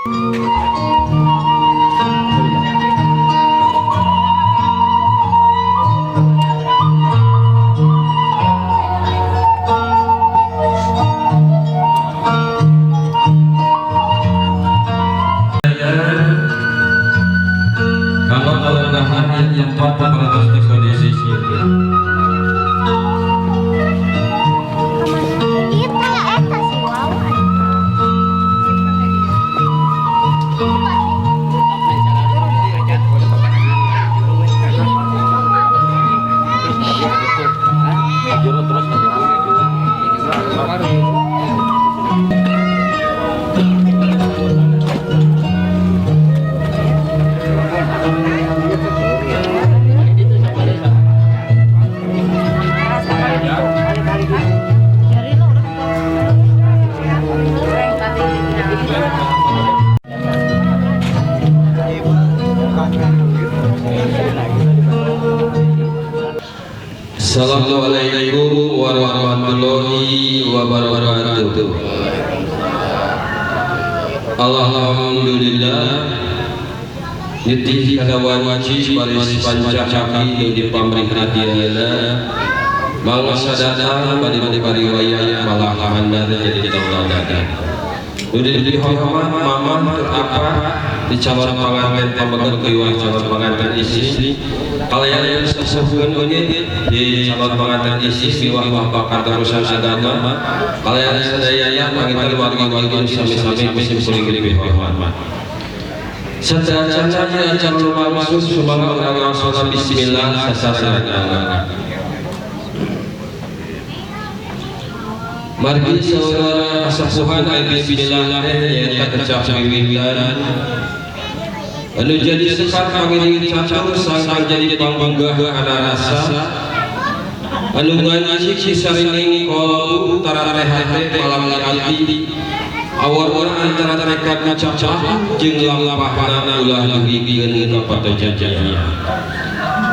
Kalau kelengkahan yang tempat pada kondisi. Kita eta si Wawan. Terus. Assalamualaikum warahmatullahi wabarakatuh. Alhamdulillah, nitih kana wanci baris pancakaki di pamrih hadiana mangsa datang bade bari malah handar jadi tauladan. Nu dihormat mamah apa di calon pengantin pameget kiwah calon pengantin istri, kalian sesepuh oge di calon pengantin istri miwah bakal terusan agama, kalian sadayana panginten wargi-wargi sami-sami musim kuring dihormat. Sadayana acara lumangsung, sumangga urang langsung bismillah sasarengan. Margi saudara kasepuhan, ai bismillah teh nyaeta kecap wiwitan anu jadi sekar pangiring catur sangkan jadi pangbunggah kana rasa anu ngaji sarining kolbu tarateh hate malam ati awarna antara tekad ngacapah jeung lampahna ulah dugikeun ka patojajaya.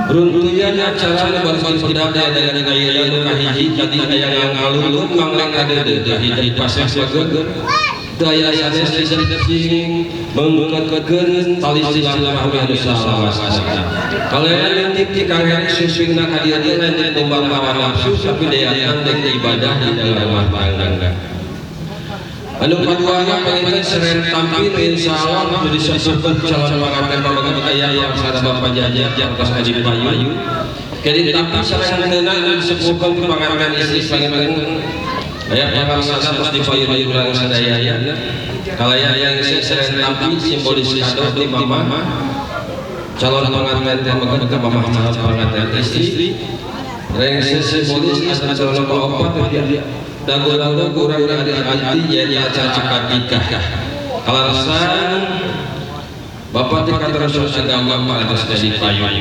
Runtuyan acara baris tidak ada dengan gaya nu kahiji tadi aya ngalulun mangleng kadeudeuh hiji paseh bageun daya sanes sing mengkekeun tali silaturahmi anu salawasna. Kalian tip kang Heri susungna ka dieu lain kumbar hawa nafsu, tapi dayatan dek ibadah di dalam rumah tangga. Anu kaduana, panginten seren tampil, insyaallah nu disepuhkeun calon panganten pameget aya yang sada Bapak Jajak yang tos adi payu. Jadi tapi sareng henteuna nu disepuhkeun ku panganten istri, panginten aya pangaksana tos dipayu urang sadayana. Kalayan yang seren tampi simbolis kado di mama calon pengantin pameget ke mamah calon pengantin istri. Rengse simbolis anu calon kaopat, dago-dago kurang dari anti ya acara akad nikah. Kalasan Bapak di kantor agama Pak atas jadi payu.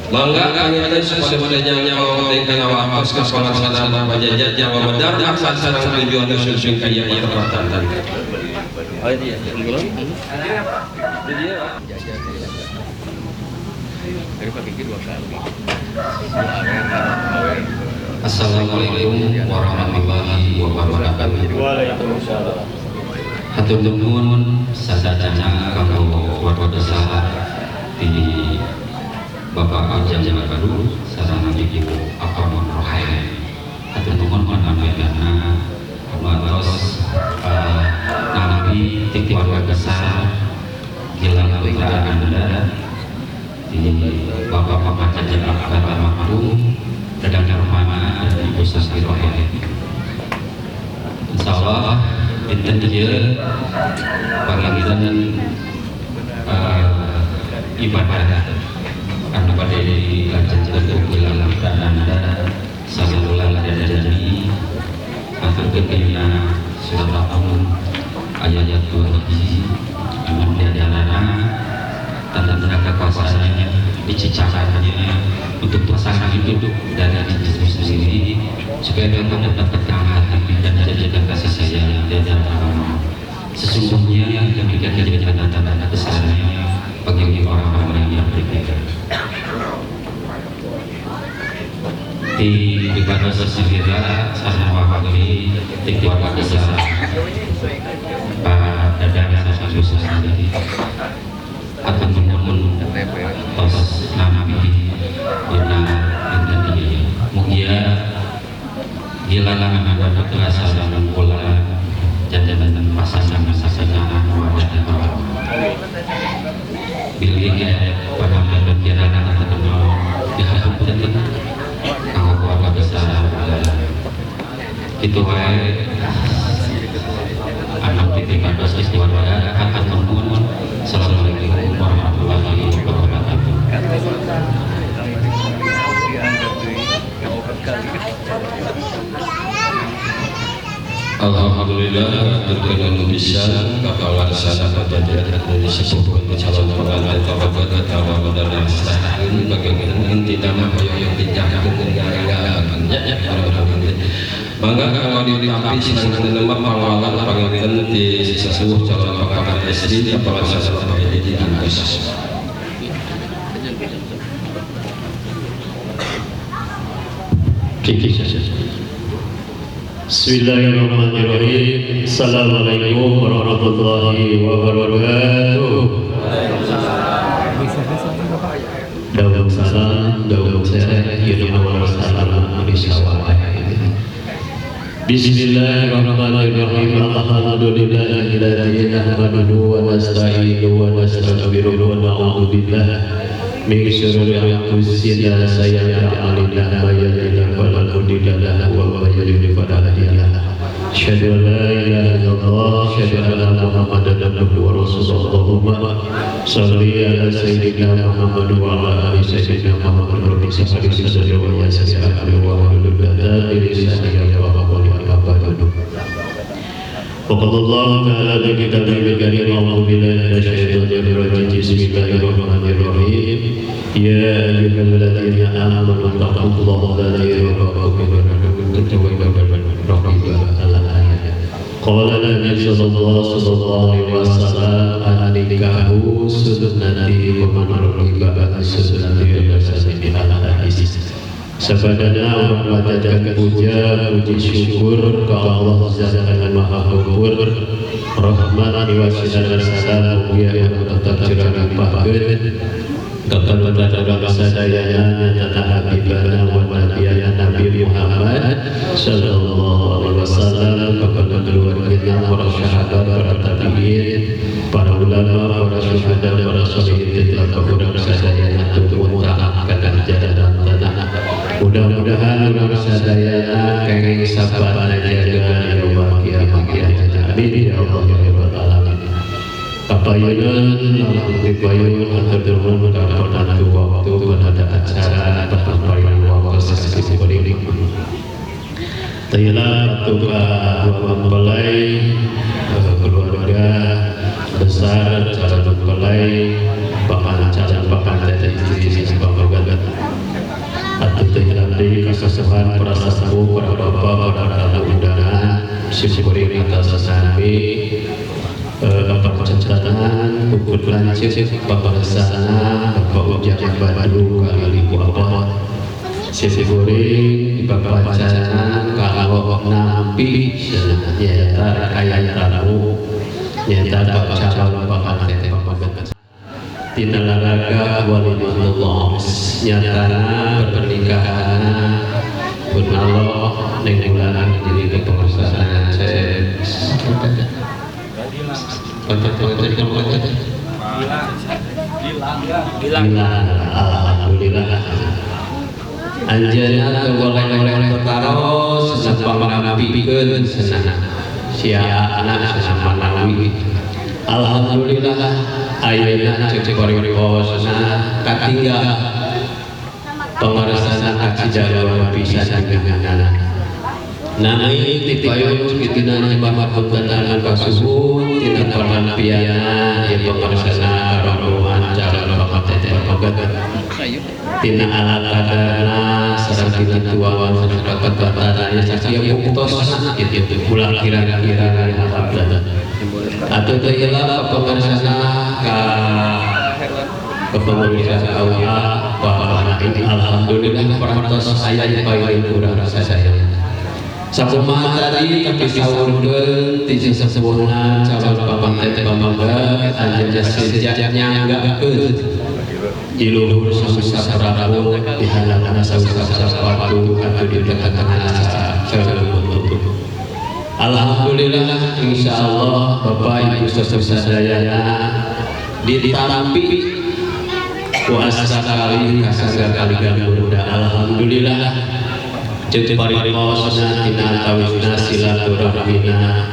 Mangga panginten sapada yang kana waktos ka pangaksana Bapak Jajat yang medar maksad sareng tujuan sunsung ka ieu pertempatan. Oh iya, belum. Dari Pak Kiki dua kali. Assalamualaikum warahmatullahi wabarakatuh. Waalaikumsalam. Hatur nuhun sadayana kanggo warga besar di Bapak Ujang Baru sareng Ibu Akamon Rohail. Hatur nuhun panampilanna matos nampi ti keluarga besar Gilang Putra Anda di Bapak Bapak Jajak Akbar Makrum Dadang Darmana dan Ibu Sasti Rohail. Insya Allah dinten ieu panginten ibadah anu bade dilanjutkeun ku Gilang Putra Anda sabulan jadi aturkeun dina surat Al ayat 2 hiji anu diajarana tanda-tanda kekuasaannya dicicakannya untuk pasangan hidup dari diri sendiri supaya kamu dapat ketenangan hati dan menjaga kasih sayang di dalam kamu. Sesungguhnya demikian jadi tanda-tanda besarnya bagi orang-orang yang berpikir. Di ibadah sesendira sareng mewakili di keluarga besar Pak Dadang Sareng. Ananda Putra sareng kula janten pasangan sakinah mawaddah warahmah. Bilih pada pikiran atau dihapunten kanggo keluarga besar. Kitu wae anak titipan basis keluarga hatur nuhun. Assalamualaikum warahmatullahi wabarakatuh. Alhamdulillah berkenan bisa kapal sana pajajaran dari sepuh calon pengantin kabupaten tawa dan sahin bagian inti nama hoyong dijakeun ya mangga kalau ditampi sareng lemah pangalan panganten di sesepuh calon pengantin istri kapal sana pajajaran diantos. Bismillahirrahmanirrahim. Assalamualaikum warahmatullahi wabarakatuh. Daun salam, daun sehat, salam Bismillahirrahmanirrahim. Alhamdulillahilladzi nahmaduhu wa nasta'inuhu wa nastaghfiruh wa na'udzu billah min syururi anfusina sayyiati a'malina may yahdihillahu fala mudilla lahu wa may yudlil fala hadiya lahu. Asyhadu an la ilaha illallah, asyhadu anna Muhammadan abduhu wa rasuluh. Allahumma shalli ala sayyidina Muhammad wa ala ali sayyidina Muhammad rabbi shrah li sadri wa yassir li amri wa hlul 'uqdatam min lisani yafqahu qawli. Amma ba'du. وقال الله تعالى في كتابه الكريم أعوذ بالله من الشيطان الرجيم بسم الله الرحمن الرحيم يا أيها الذين آمنوا اتقوا الله الذي ربكم قال النبي صلى الله عليه وسلم النكاح سنتي ومن رغب عن سنتي فليس مني. Al-Hadis. Sabadana mengajarkan puja puji syukur ke Allah Zat yang Maha Luhur Rahman wa salam salam mugia yang tetap curah limpahkeun kepada sadayana nyata habibana wa nabiyana Nabi Muhammad sallallahu alaihi wasallam kepada keluarganya, para sahabat, para tabi'in, para ulama, para syuhada, para sholihin, kepada sadayana tubuh akan jalan tanah. Mudah-mudahan urang sadayana kenging sabana jaga yaumul kiamah. Amin ya Allah ya rabbal alamin. Kapayunan lamun pipayun hatur nuhun kana waktu pada acara papayan waktu sasih Taila tuka mempelai keluarga besar calon mempelai paman calon paman istri paman atau tadi kesesuaian para sesepuh, para bapak, para tamu undangan, syukurin atas sami percantanan, ukur lanjut, bapak sana, bapak ujang badu kali kuapot, syukurin bapak pacaran kalau nampi nyata kaya tamu, nyata bapak calon bapak teteh bapak tina laraga walimatullah nyatana pernikahan pun Allah ning bulan jadi kepengurusan alhamdulillah anjana teu tetaros sapanganapikeun senang sia anak sasama nawi alhamdulillah ayeuna cek korikosna katinggal pangaresana kacidalawan pisan denganana nami tipayun kitina nyembah hapunten kasuhun tina panampiana ieu pangaresana rombongan calon pamanten pamegat tina alat kadana sareng tina tuangan sareng sakieu buktosna kitu ulah kira-kira alhamdulillah atau teu ieu pangaresana ka kepengurusan KUA alhamdulillah parantos aya payun urang sadaya sakumaha tadi tapi saurkeun ti sesepuhna calon pamanten pamegat anjeunna sejak nyanggakeun di luhur sausap prabu di halangna sausap sapatu atuh di tengah-tengah. Alhamdulillah, insyaallah Bapak Ibu sadayana ditampi ku asta kali kasangga kali gamuda. Alhamdulillah, ceuk paritosna tina tawisna silaturahmina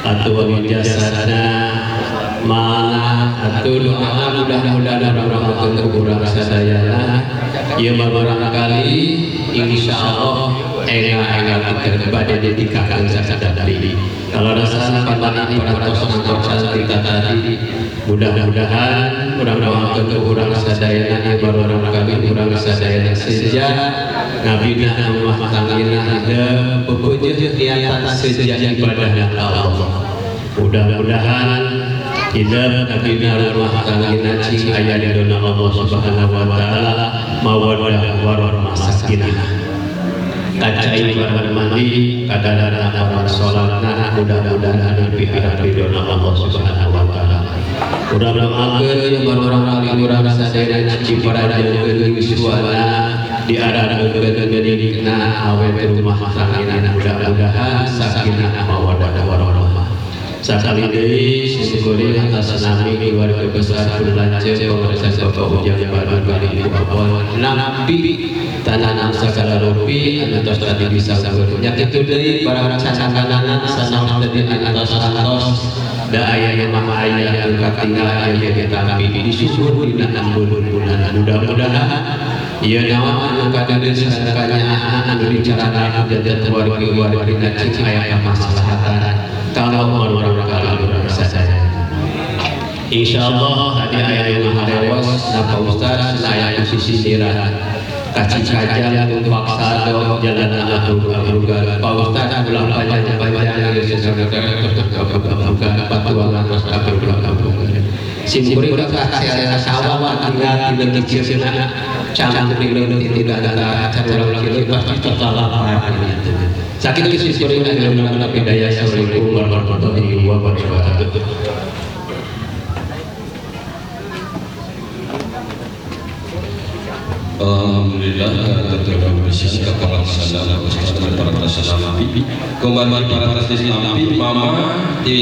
atuh jasadna mana atuh doana, mudah-mudahan rahmatun ku urang sadayana ieu mah barangkali insyaallah enga-enga kita bade didikakeun sadari. Kalau dasar pamani parantos kita tadi, mudah-mudahan urang doakeun ku urang sadayana ieu barangkali urang sadayana seja ngabina rumah tanggina hidup bebeujeuh niatan seja ibadah ka Allah. Mudah-mudahan hidup ngabina rumah tanggina cing aya di dona Allah Subhanahu wa taala, mawaddah warahmah sakinah. Kacai barang mandi kadadana orang sholatna, mudah-mudahan dipiharap di dona Allah Subhanahu wa taala. Urang doakeun barang kali urang sadayana ciparajeun yuswana diarahkeun didikna awet rumah tanggina, mudah-mudahan sakinah mawaddah warahmah. Sakali deui simkuring atas nami keluarga besar Lanceuk pengersa Bapak Ujang Baru kali Ibu Apon nampi tanah sagala rupi anu tos tadi bisa nya kitu deui barang sasangkanana sanaos tadi antos-antos da aya mah aya anu katinggal aya ditampi disusun dina embun-embunan. Mudah-mudahan ieu naon anu kadeuleu sasangkanya anu dicarana jajan wargi-wargina cing aya kamaslahatan kalau orang kali urang sadaya. Insyaallah tadi aya nu harewas na Pak Ustaz na aya sisiran kaci kajal paksa do jalan abruga Pak Ustaz ulah panjang-panjang patuangan abruga simkuring ka sawah tinggal dina kecilna cangkring tidak ada acara ulah kieu pasti tertalapan. Sakit simkuring anu hidayah. Assalamualaikum warahmatullahi wabarakatuh. Alhamdulillah terima kasih kepala sana Ustaz para nampi kembali para nampi mama di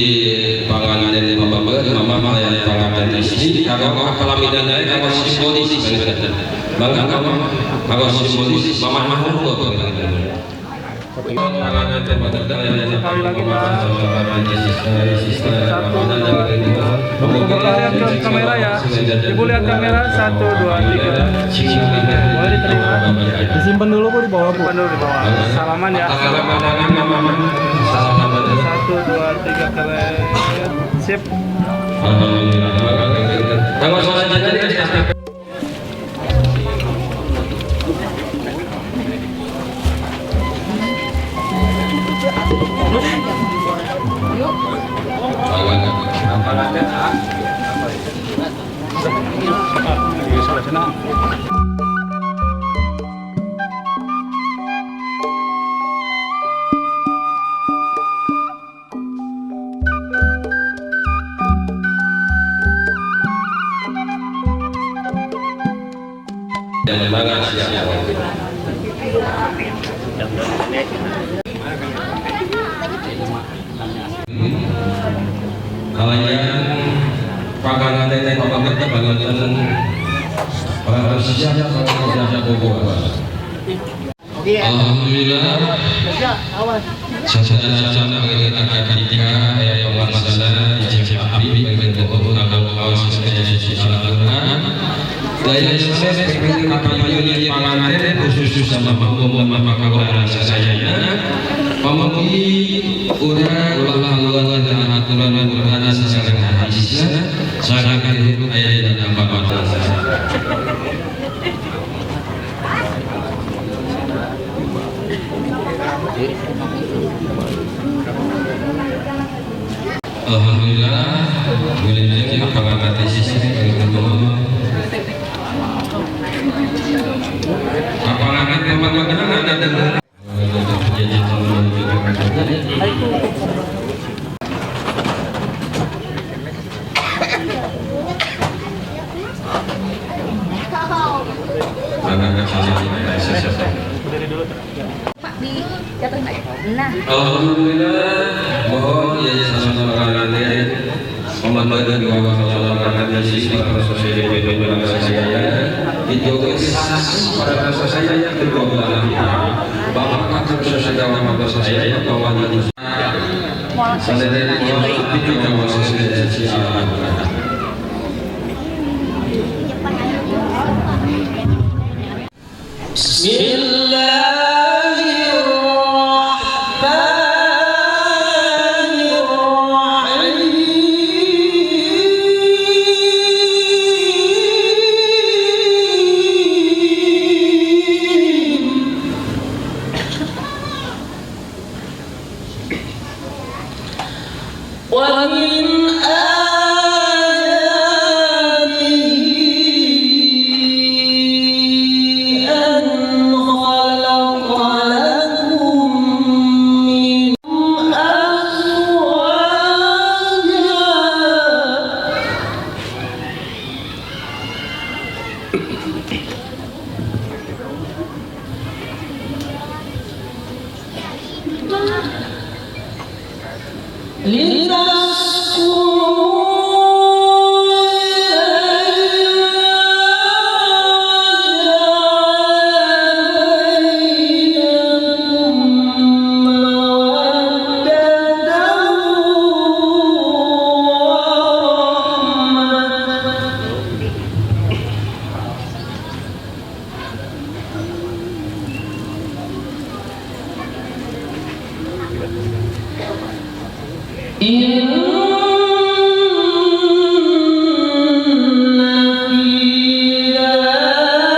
panganan mama mama maya panganan istri kanggo kalamidan kanggo simbolis mangga kanggo simbolis mama mah. Sekali lagi Pak. 1, 2, 3. Bapak lihat ke kamera ya. Ibu lihat kamera. 1, 2, 3. Boleh diterima. Disimpan dulu Bu di bawah Bu. Simpan dulu di bawah. Salaman ya. 1, 2, 3 keren. Sip. Alhamdulillah. Kalian panganan dan pamangan bangunan para siap Alhamdulillah. Saudara-saudara ketika yang melaksanakan api daya sukses panganan khusus sama umum maka orang saya pamugi urang ulah ulah dan aturan Quran sareng hadisna sareng aya dina bab. Alhamdulillah wilujeng panganan sisi apalangan teman-teman ada. Pak di jatuhin aja. Nah. Alhamdulillah, mohon ya sama-sama Muhammad wa saya itu pada saya kedua belah bapak saya saya bahwa ومن آياته أن خلق لكم من أزواجا. لتسكنوا إليها وجعل بينكم مودة ورحمة. إن في ذلك لآيات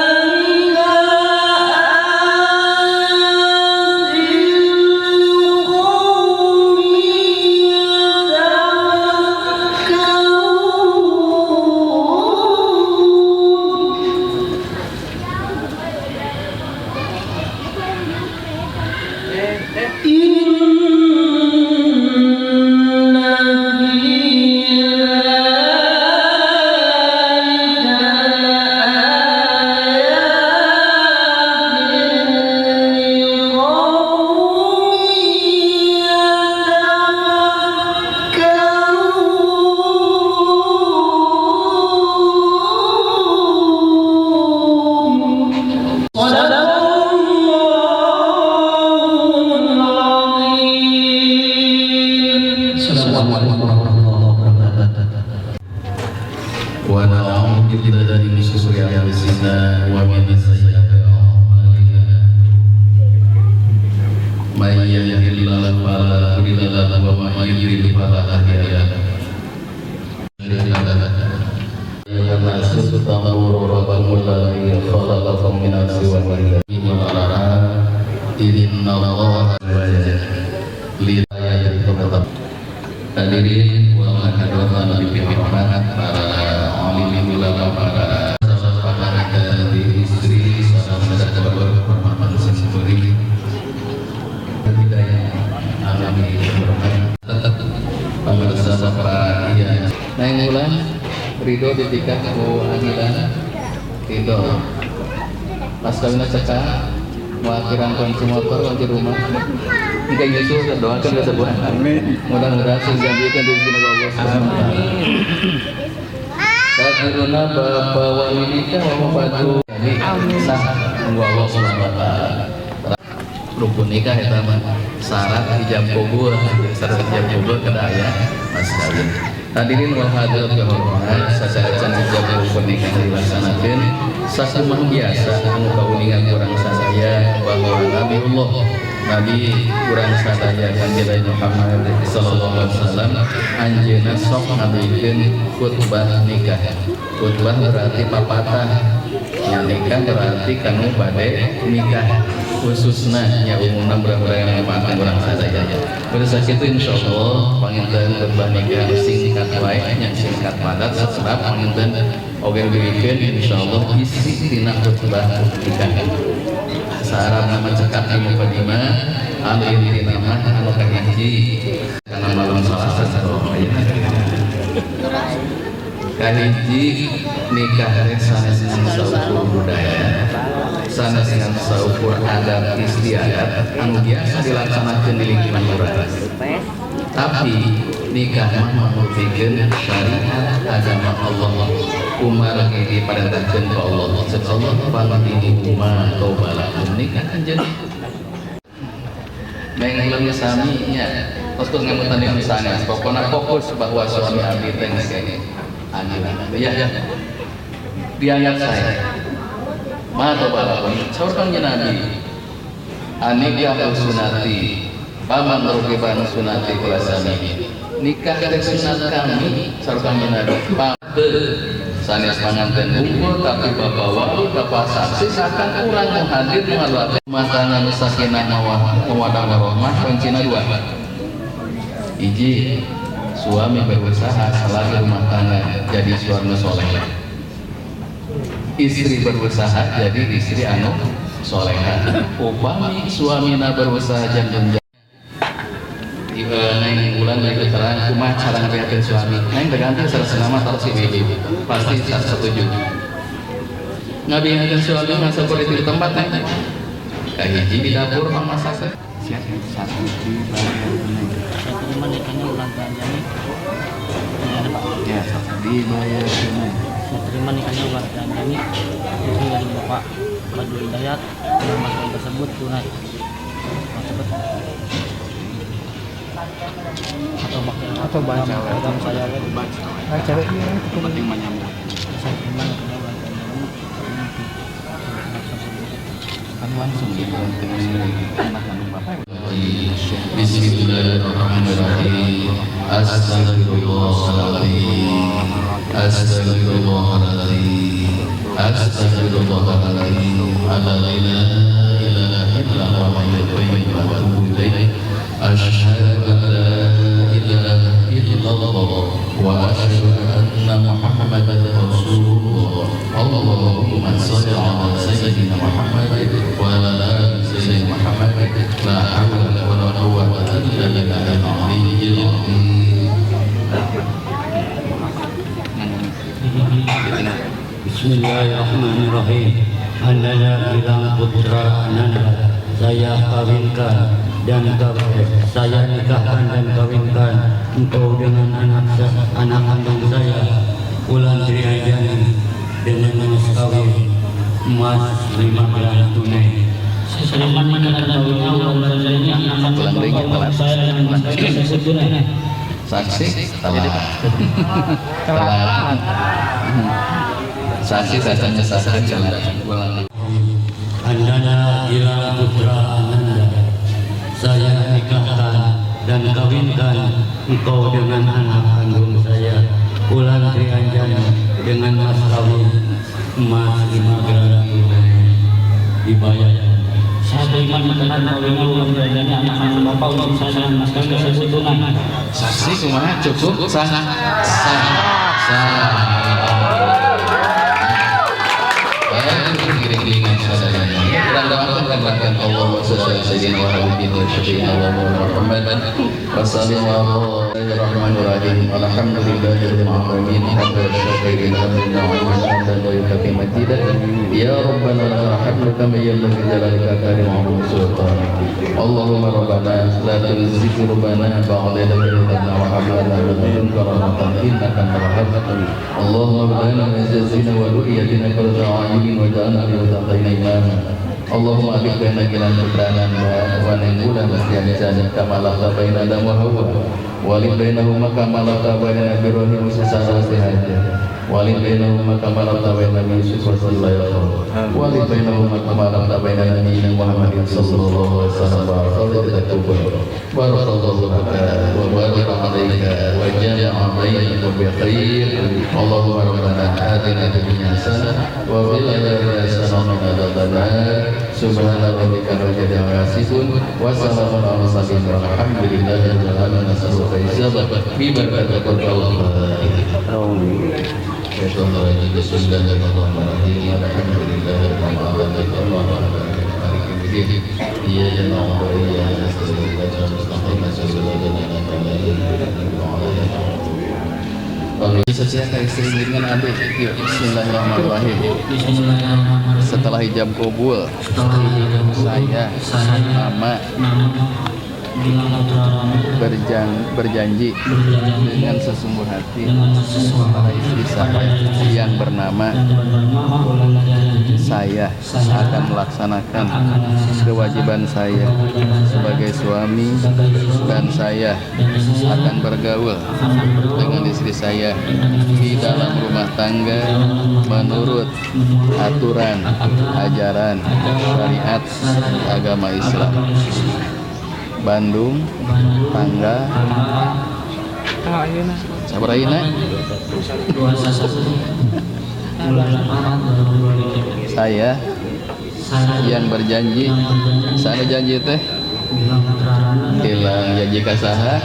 لقوم يتفكرون. إن في ذلك لآيات لقوم يتفكرون. صدق الله العظيم. السلام عليكم ورحمة الله وبركاته. ونعوذ بالله من شرور أنفسنا ومن سيئات أعمالنا. من يهده الله فلا مضل له ومن يضلل فلا هادي له. يا ناس اتقوا ربكم الذي خلقكم من نفس واحدة إن الله. Hadirin wal hadirat Nabi Muhammad, para alim ulama, para sahabat dari istri, sahabat hormat sendiri hidayah alami hormat pemirsa para iya. Neng Wulan ridho ditikah ku Anila, ridho. Pas kawinna cekak, mau akhiran kunci motor, kunci rumah. Jika nyusul doakan ke sebuah. Mudah-mudahan sing janjikan rezeki Allah Subhanahu wa taala. Kadiruna bapak wali nikah wa padu. Jadi sah tunggu Allah Subhanahu wa taala. Rukun nikah eta mah syarat ijab kabul, syarat ijab kabul kada aya mas kawin. Hadirin wal hadirat yang hormat, saacan ijab kabul pernikahan dilaksanakeun, sakumaha biasa anu kauningan urang sadaya bahwa Nabiullah, Nabi urang sadaya, Kanjeng Muhammad sallallahu alaihi wasallam, anjeunna sok ngabikeun khutbah nikah. Khutbah berarti papatah. Ya, nikah berarti kanu bade nikah khususna nya, umumna mudah-mudahan manfaat urang sadaya. Pada saat itu insyaallah panginten khutbah nikah singkat wae nya, singkat padat, sebab panginten oge dibikeun insyaallah isi tina khutbah nikah. Bahasa Arab nama cekap di mukadimah, anu intina mah anu kahiji karena malam Salasa atau ya. Kahiji, nikah teh sanes ngan saukur budaya, sanes ngan saukur adat istiadat anu biasa dilaksanakeun di lingkungan urang, tapi nikah mah manurutikeun syariat agama Allah. Kumargi diparentahkeun ku Allah, cek Allah, "Fankihu ma thaba lakum." Nikah kan jadi Neng ulang sami nya, tos tos ngemutan di sanes, pokoknya fokus bahwa suami abdi teh geus anjeunna ya dianggap saya. Ma thaba lakum, saur Kangjeng Nabi, "An-nikahu sunnati, faman raghiba an sunnati falaisa minni." Nikah teh sunat kami, saur Kangjeng Nabi. Sanes panganten wungkul, tapi bapak wali, bapak saksi, sakan urang nu hadir nu ngadoakeun. Rumah tangga nu sakinah mawaddah warahmah kuncina dua. Hiji, suami berusaha selagi rumah tangga jadi suami soleh, istri berusaha jadi istri anu soleha. Upami suamina berusaha jangan. Neng bulan dari keterangan kumaha cara ngabeakeun suami neng tergantung salah nama taruh si ibu pasti setuju. Ngabeakeun suami masa di tempat neng kahiji di dapur masak teh. Siap, satu dibayar tunai. Saya terima nikahnya Wulan Anjani. Gimana, Pak? Ya, dibayar tunai. Saya terima nikahnya Wulan Anjani, istri dari Bapak Badul Hidayat, dengan mas kawin tersebut tunai. Pak, cepet. Atau pakai Atau baca. Atau saya Baca. Nah, cewek iya. Penting mah nyambung. Saya terima nikahnya Wulan Anjani. Kan langsung gitu anak kandung bapak. Bismillahirrahmanirrahim. Astagfirullahaladzim. Astagfirullahaladzim. Astagfirullahaladzim. Ala la ilaha illa huwa hayyul qayyum wa atubu ilaih. Asyhadu an la ilaha illallah wa asyhadu anna Muhammadan Rasulullah. Allahumma shalli ala sayyidina Muhammad wa ala ali sayyidina Muhammad. La hawla wa la quwwata illa billahil aliyyil azim. Bismillahirrahmanirrahim. Ananda Gilang Putra Ananda, saya kawinkan dan saya nikahkan dan kawinkan engkau dengan anak kandung saya Wulan Trianjani dengan mas kawin emas 5 gram tunai. Saya terima nikah dan kawinnya Wulan Anjani, anak kandung Ulang deui, Bapak telat. saya, dengan mas kawin tersebut tunai. Saksi telat, telat. Saksi saya saksi jalan ulang. Andana Gilang Putra Ananda, saya nikahkan dan kawinkan engkau dengan anak kandung saya Wulan Trianjani dengan mas kawin emas 5 gram tunai dibayar. Saya terima nikah dan kawinnya Wulan Trianjani, anak kandung Bapak untuk saya, dengan mas kawin tersebut tunai. Saksi kumaha, cukup sah, sah, sah. Giring-giringan sadayana kurang doakan doakan Allah wa sayyidina wa habibina wa syafi'ina wa Muhammad wa sallallahu Bismillahirrahmanirrahim. Alhamdulillahirabbil alamin. Hamdan syakirin hamdan hamdan wa yukafi matidan. Ya Rabbana lakal hamdu kama yanbaghi jalalika karim wa sultanik. Allahumma rabbana la tuzigh qulubana ba'da idh hadaytana wa hab lana min ladunka rahmatan innaka antal wahhab. Allahumma hab lana min azwajina wa dhurriyyatina qurrata a'yunin waj'alna lil muttaqina imama. Allahumma alif baina Gilang Putra Ananda wa Neng Wulan Trianjani kama alafta baina Adam wa Hawa, walif bainahuma kama alafta baina Ibrahim wa Sarah wa Hajar, walif bainahuma kama alafta baina Yusuf wa Zulaikha, walif bainahuma kama alafta baina nabiyina Muhammadin sallallahu alaihi wasallam. Barakallahu laka wa baraka alaika wa jama'a bainakum bi khair. Allahumma rabbana atina fid dunya hasanah wa fil akhirati hasanah wa qina adzabannar. Subhana rabbika rabbil izzati amma yasifun wa salamun alal mursalin walhamdulillahi rabbil alamin. Nasallu ijabah bi barakatil Bismillahirrahmanirrahim. Alhamdulillahi rabbil alamin. Iyyaka na'budu wa iyyaka nasta'in. Ihdinas siratal mustaqim. Bismillahirrahmanirrahim. Setia ka istri dengan adik. Yuk, bismillahirrahmanirrahim. Setelah ijab kabul, saya nama berjanji dengan sesungguh hati kepada istri saya yang bernama saya akan melaksanakan kewajiban saya sebagai suami dan saya akan bergaul dengan istri saya di dalam rumah tangga menurut aturan ajaran syariat agama Islam. Bandung, tanggal sabar ayeuna? 21 bulan 4 2023. Saya yang berjanji, sana janji teh hilang janji ka saha?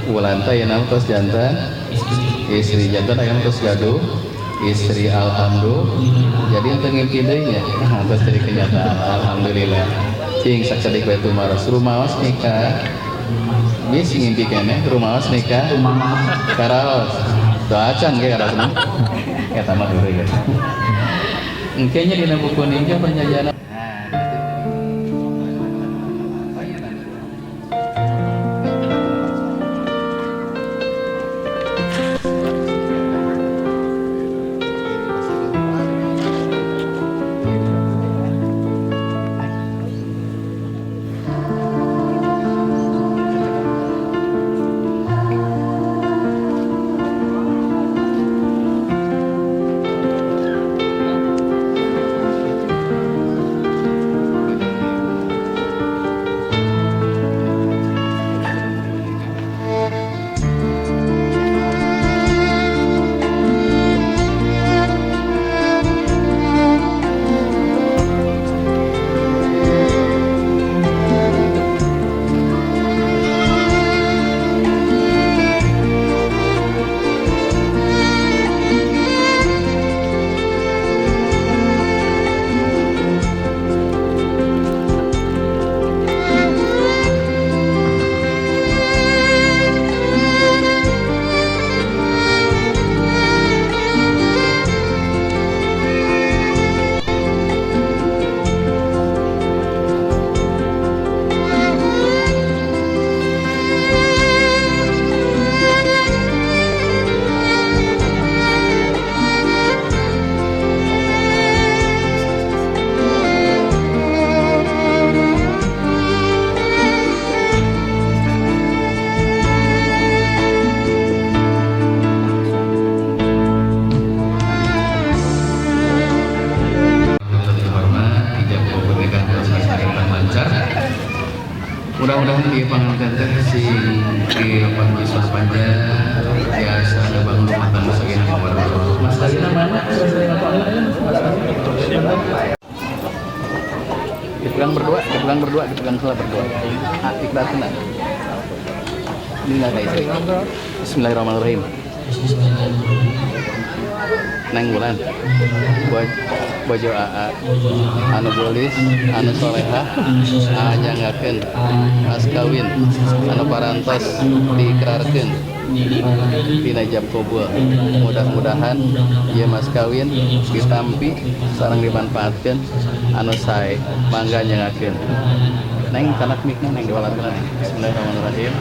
Wulan teh ayeuna tos jantan istri, jantan ayeuna tos gaduh istri, alhamdulillah. Jadi teu ngimpi deui nya, tos jadi kenyataan, alhamdulillah. Cing sakedik we tumaros, rumaos nikah bisi ngimpi keneh, rumaos nikah karaos doa acan ge karaos mah eta mah heureuy ge engke nya dina buku nikah perjanjian. Mudah-mudahan di panganten teh sing dilepan yuswa panjang biasa bangun rumah tangga sakinah mawaddah. Mas Kalina mana? Dipegang berdua, dipegang berdua, dipegang salah berdua. Ah, ikhlas tenang. Ini enggak ada istri. Bismillahirrahmanirrahim. Neng Wulan, bojo AA, anu bolis, anu solehah, nyangakeun mas kawin, anu parantos diikrarkeun dina ijab kabul. Mudah-mudahan ieu mas kawin ditampi sareng dimanfaatkeun anu sae, mangga nyangakeun. Neng kanak mikna neng diwalarkeun. Bismillahirrahmanirrahim.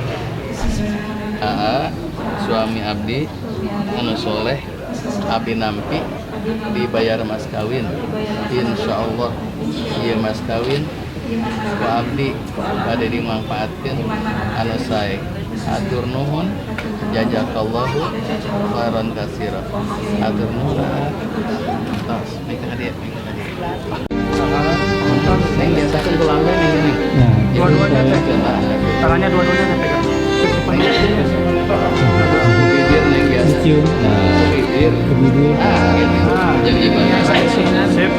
AA suami abdi anu soleh, abdi nampi dibayar mas kawin, insyaallah ieu mas kawin ku abdi bade dimanfaatkeun anu sae. Atur nuhun, jazakallahu khairan katsira. Atur nuhun. Tos, mikna ka dieu, mikna ka dieu. Neng biasakeun ku lambe neng neng. Dua-duanya teh. Tangannya dua-duanya teh pegang. Bibir neng biasa. Nah, bibir. Ah, gitu. Jadi gimana? Sip.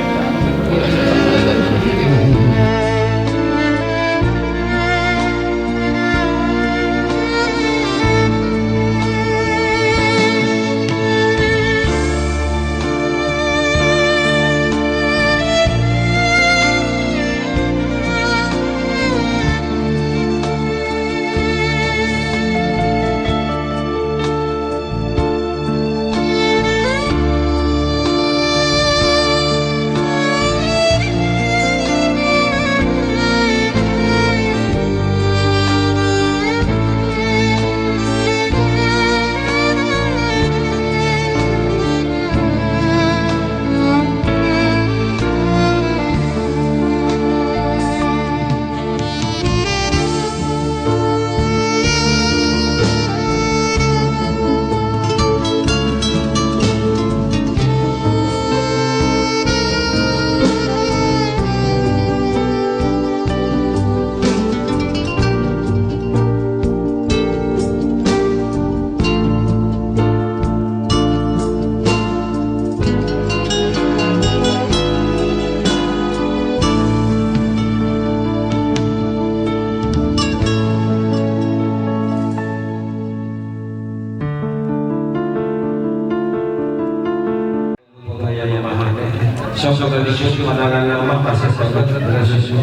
Sok tradisi pandangan nama kasih banget tradisi.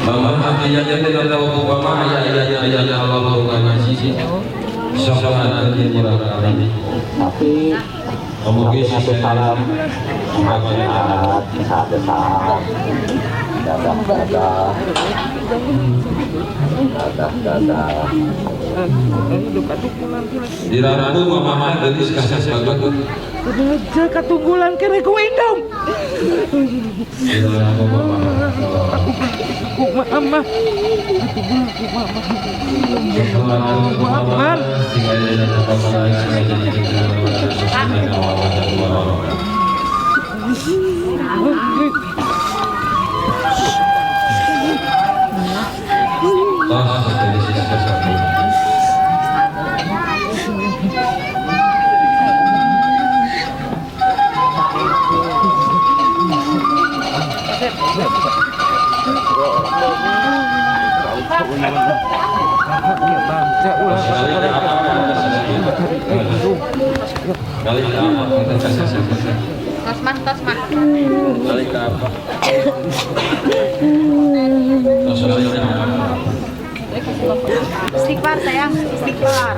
Mama ayah ayah tahu mama ayah ayah ayah Allah ngaji. Sok nanti murah kali. Tapi Kamu satu salam saat saat dadah dadah dadah dadah. Di Rabu mama gelis kasih banget. Aja katunggulan kene ku indung. Di Rabu mama. Ku mama. Ku mama. Mama. Tosmah, tosmah. Istighfar sayang, istighfar.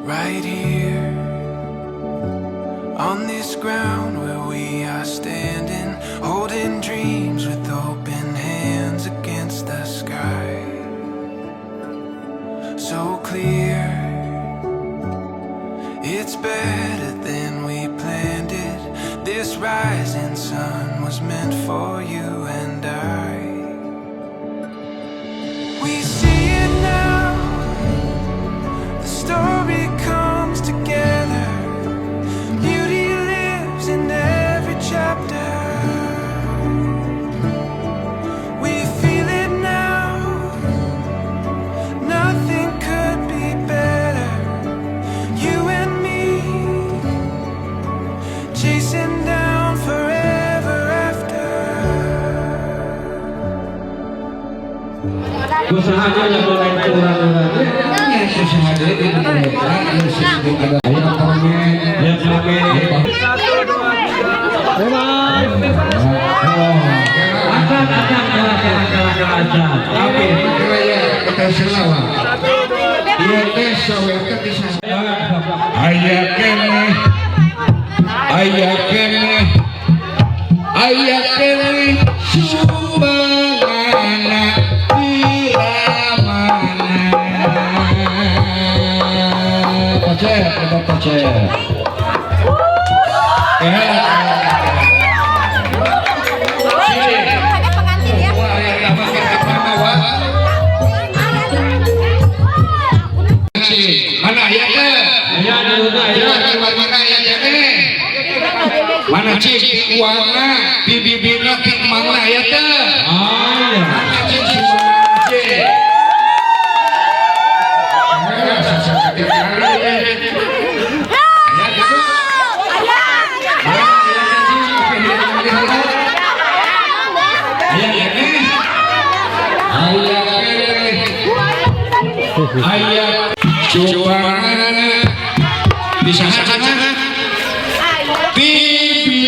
Right here on this ground where we are standing, holding dreams with open hands against the sky. So clear, it's better than we planned it. This rising sun was meant for you and I. We see it now. The story comes together. Beauty lives in every chapter. Saha nya lain urang-urang. Nya saha deui di ada aya komen. Ya komen. 1 2 3. Acan acan acan acan. Oke. Ieu teh sawe teh bisa. Aya keneh. Aya keneh. Aya keneh sumbanganna piramana. Kocek, kocek. Mana aya teh? Aya mana aya teh? Mana cik uangna, bibibina ti mangna aya teh? Aya. Mana cik cik? Aya coba bisa saja bibibina.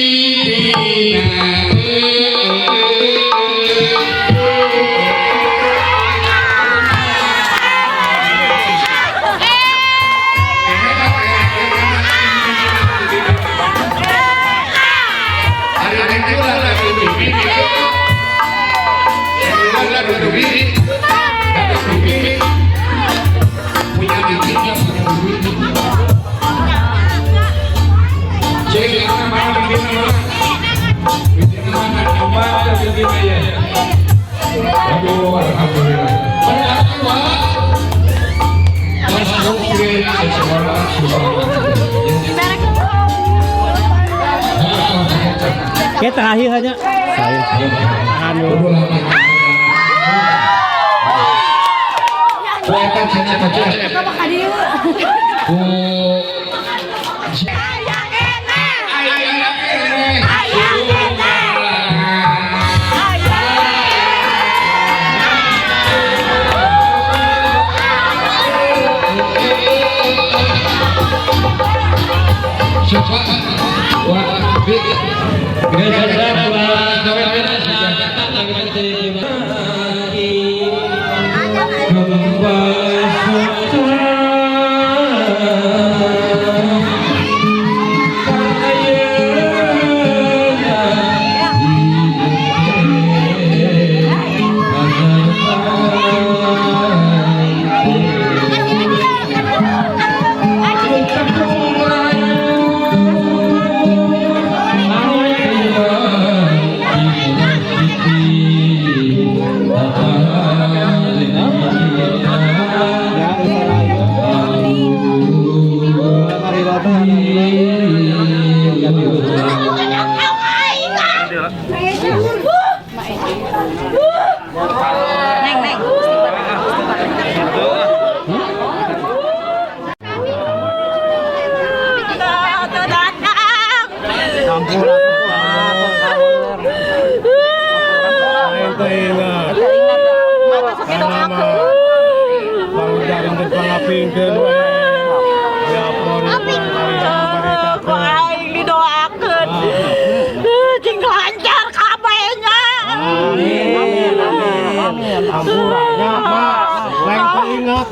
Kita terakhir hanya saya. Anu.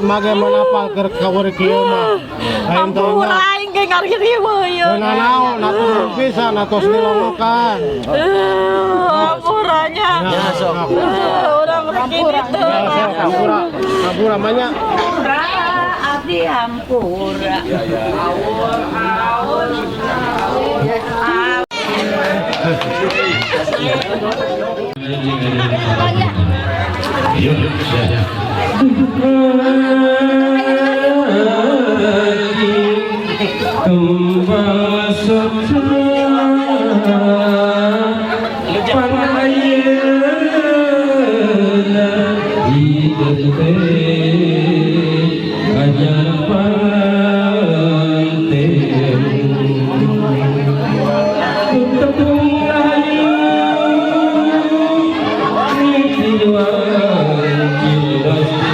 Bagaimana pangker kawur kieu mah lain ampura aing ge ngaririweuh ieu naon atuh pisan atos dilolokan ampuranya urang rek kitu ampura ampura mah nya abdi ampura awur awur Thank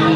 you.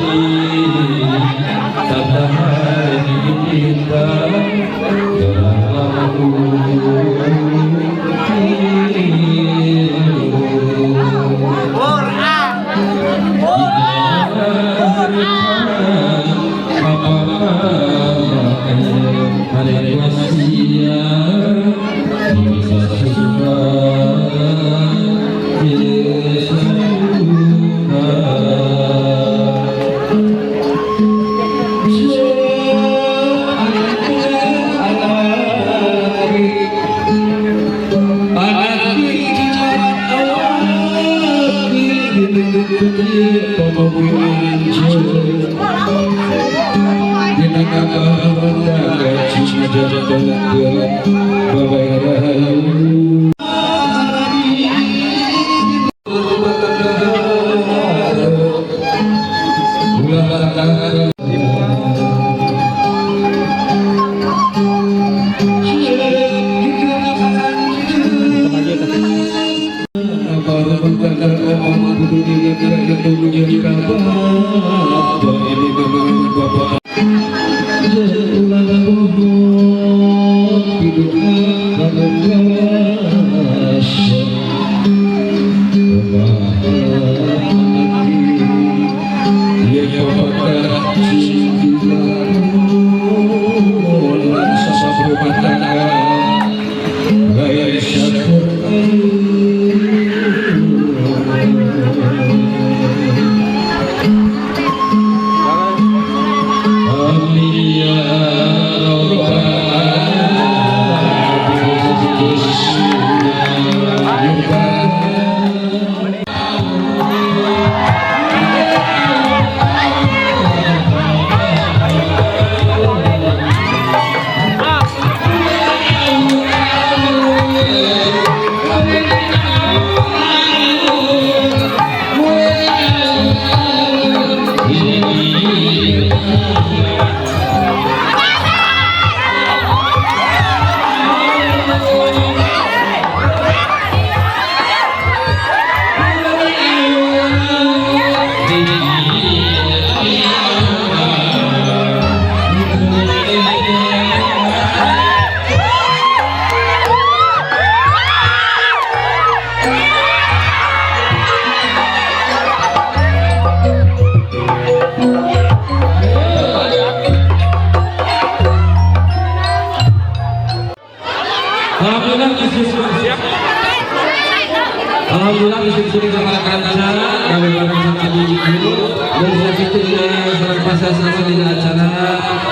Alhamdulillah bisa sini sama kanca kami bareng sama ibu dan sakitu dina sareng pasasana dina acara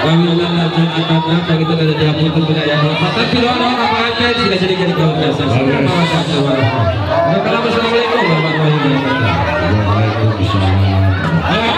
kami ulang acara akadna panginten ada dihapunten dina aya tapi doa apa aja sila jadi jadi kaum biasa. Assalamualaikum warahmatullahi wabarakatuh. Waalaikumsalam. Oh,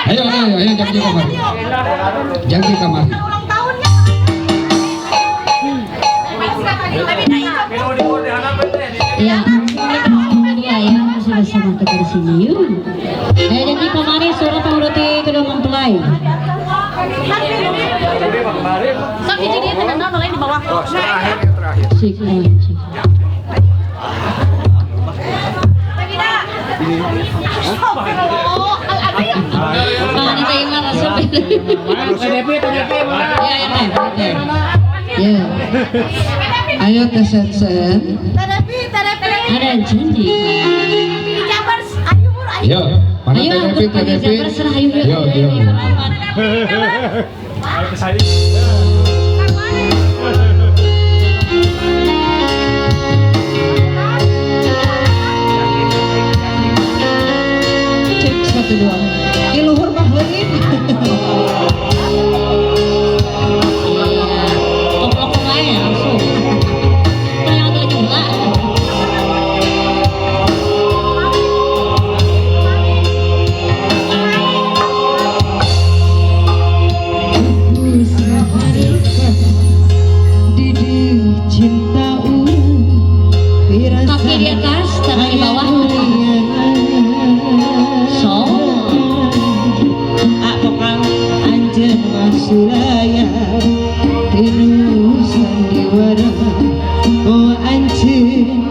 Ayo, ayo, ayo, jangan kamari. Jangan kamari. Ya, ya, masih bersama kita di sini. Yuk. Ayo janji kamari surat penguruti kedua mempelai. Sok hiji dia teh naon lain di bawah. Terakhir, terakhir. Sik, sik. Ya. Ayo tes sen. Ada janji. Yo, mana Ayo, Teh Devi, Teh Devi? Yo, yo. Cek satu dua. Di luhur mah leungit. Iya. Koplok aja langsung. Yang lagi gila. Kaki di atas, tangan di bawah. So, Suraya tinu sandiwara oh anjeun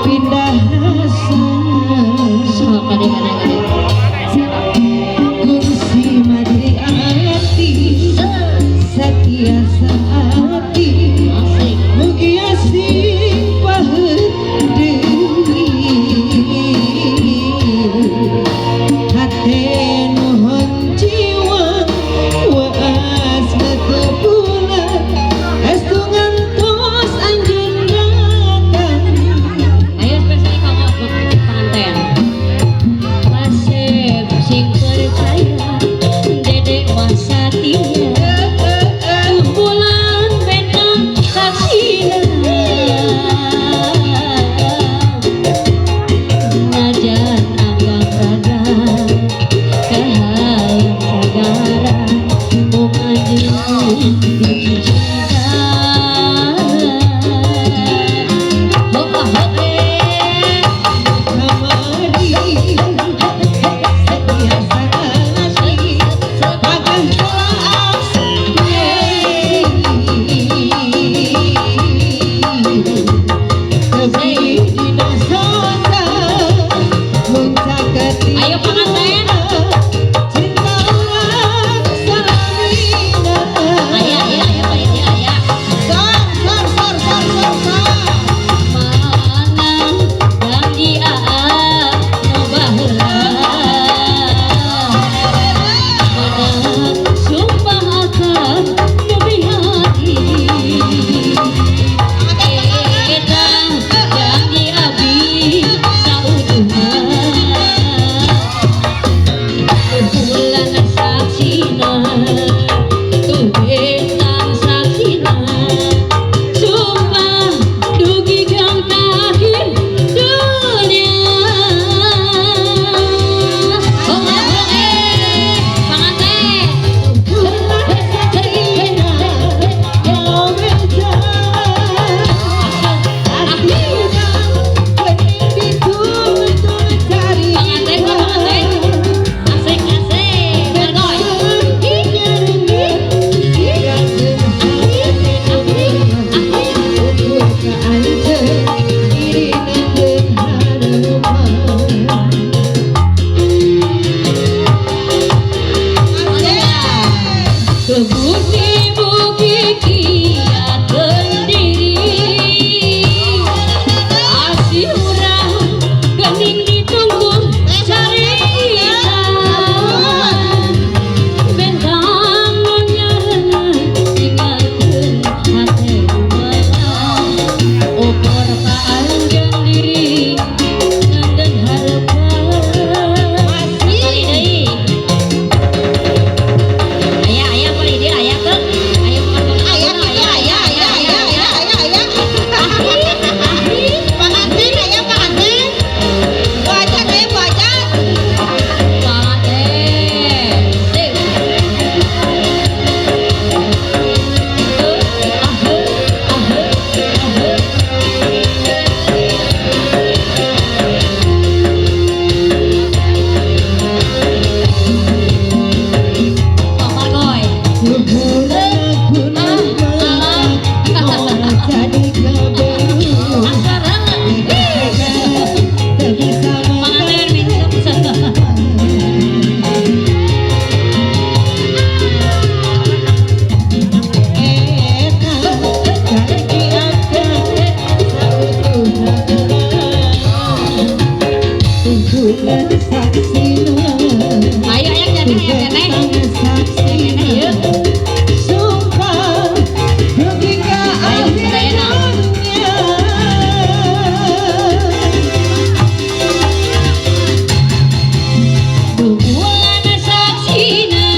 pindah hasan so kadang-kadang kursi mati ati setia saati mugi asing paheut deui hate nuhun jiwa waas ketepulan estu ngantos anjeun datang. Ayo spesial kamu pengantin. Kasep sing percaya, dedek mah satia. Kumpulan bentang saksina. Najan abang raga, kahalang sagara, mung anjeun dicinta. Ho ho eh. Kamari setia saati pageh telaas deui dina sota mun caketi Ayo pengantin. cinta urang salamina. Aya aya aya panitia aya. Sor sor sor sor sor sor. Mana janji aa nu baheula. Mana sumpah akan demi hati. Eta janji abi sauduhna. Bulan saksina, tuh bentang saksina. Sumpah dugi kang akhir dunia. Oh, eh, panganten. Panganten, kok panganten. Asik, asik. Sumpah dugi ka akhir dunya. Bulan saksina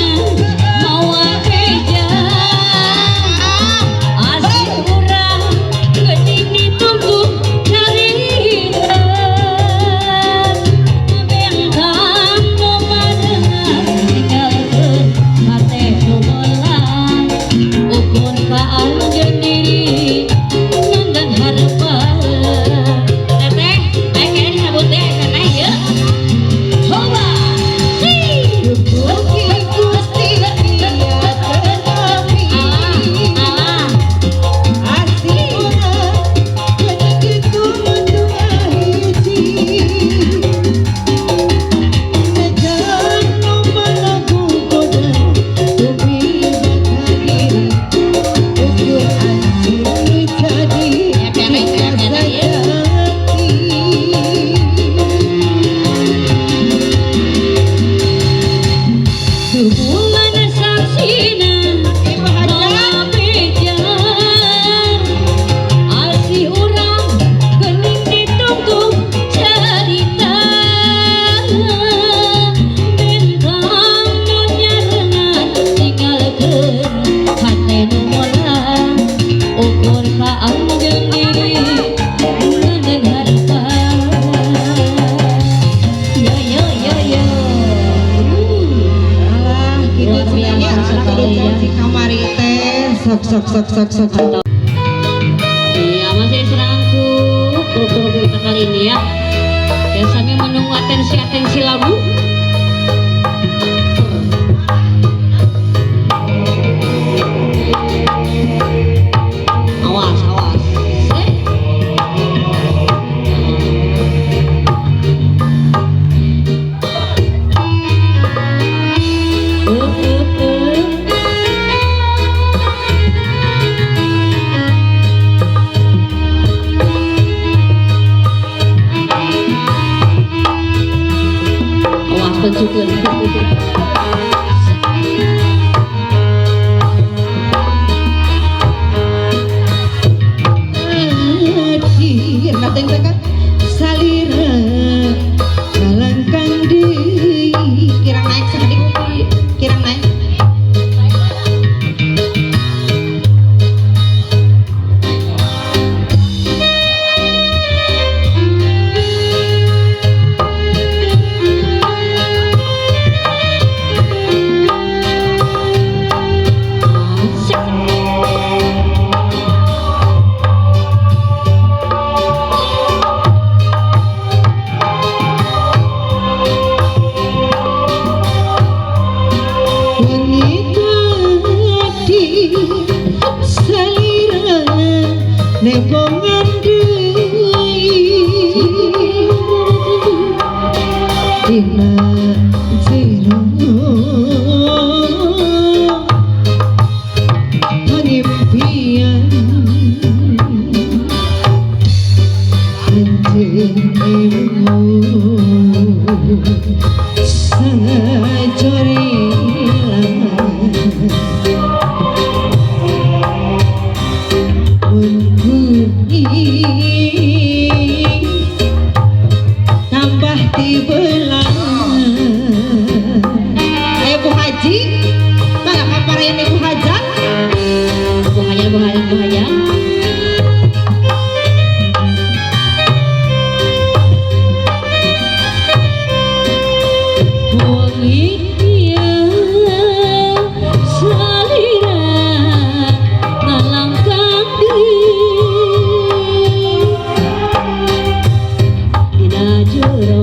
mawa beja asih urang geuning ditunggu carita bentang nu padengar ninggalkeun hate nu melang ukur ka anjeun diri ngandan harepan. Teteh aya kene disabut teh teteh ieu. Coba. Dugi Gusti ieu tetapi asih urang geuning ditunggu hiji. Najan nu managu goda tumiba ka diri ujur anjeun jadi sejati. Bulan saksina mawa beja asih urang geuning ditunggu carita bentang nu nyarengan ninggalkeun hate nu molang ukur ka anjeun diri ngandan harepan. Yo yo yo yo. Alah, gitu Luar cenah biasa anak sekali anu ya. janji kamari teh sok sok sok sok sok sok. Iya, masih serangku grup-grup kita kali ini ya. Ya sambil menunggu atensi-atensi lagu. Awas, awas. Eh. Awas pencukeun. Hadir kateng teh kan salira kalangkang deui kirang naik sakedik kirang naik. Wengi tadi salira nebongan deui dina jero pangimpian anjeun emut sajorila mun kuning tambah tibelang. Ayo Bu Haji, mangga kapareun Ibu Hajat. Bu Hajat, Bu Hajat, Bu Hajat. Wengi ieu salira ngalangkang deui dina jero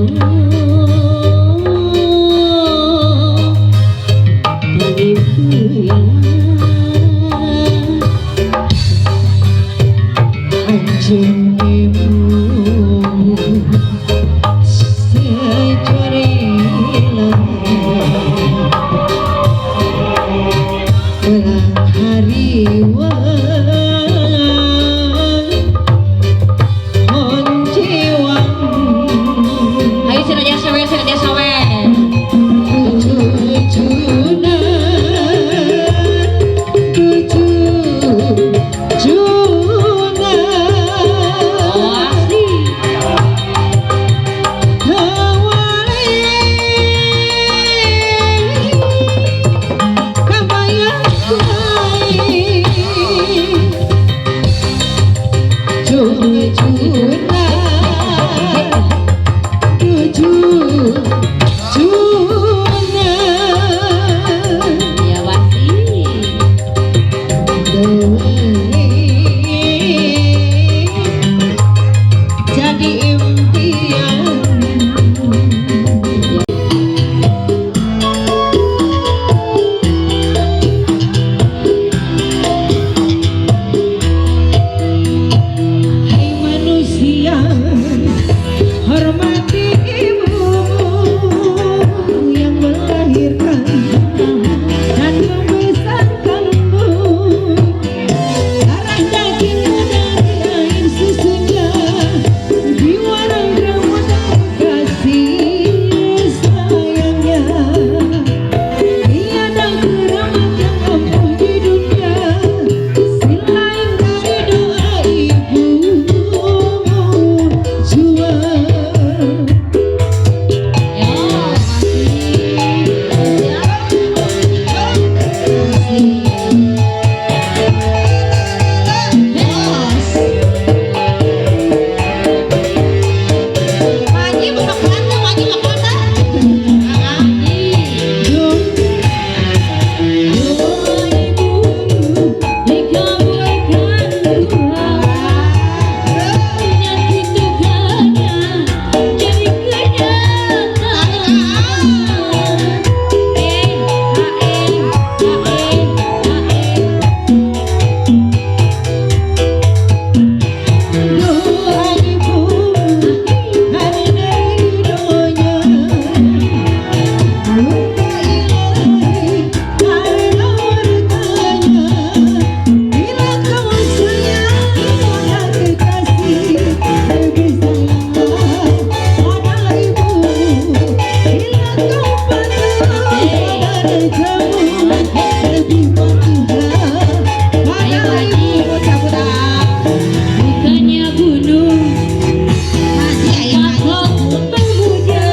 Ayo Bu Haji. Bukannya gunung atau pemuja,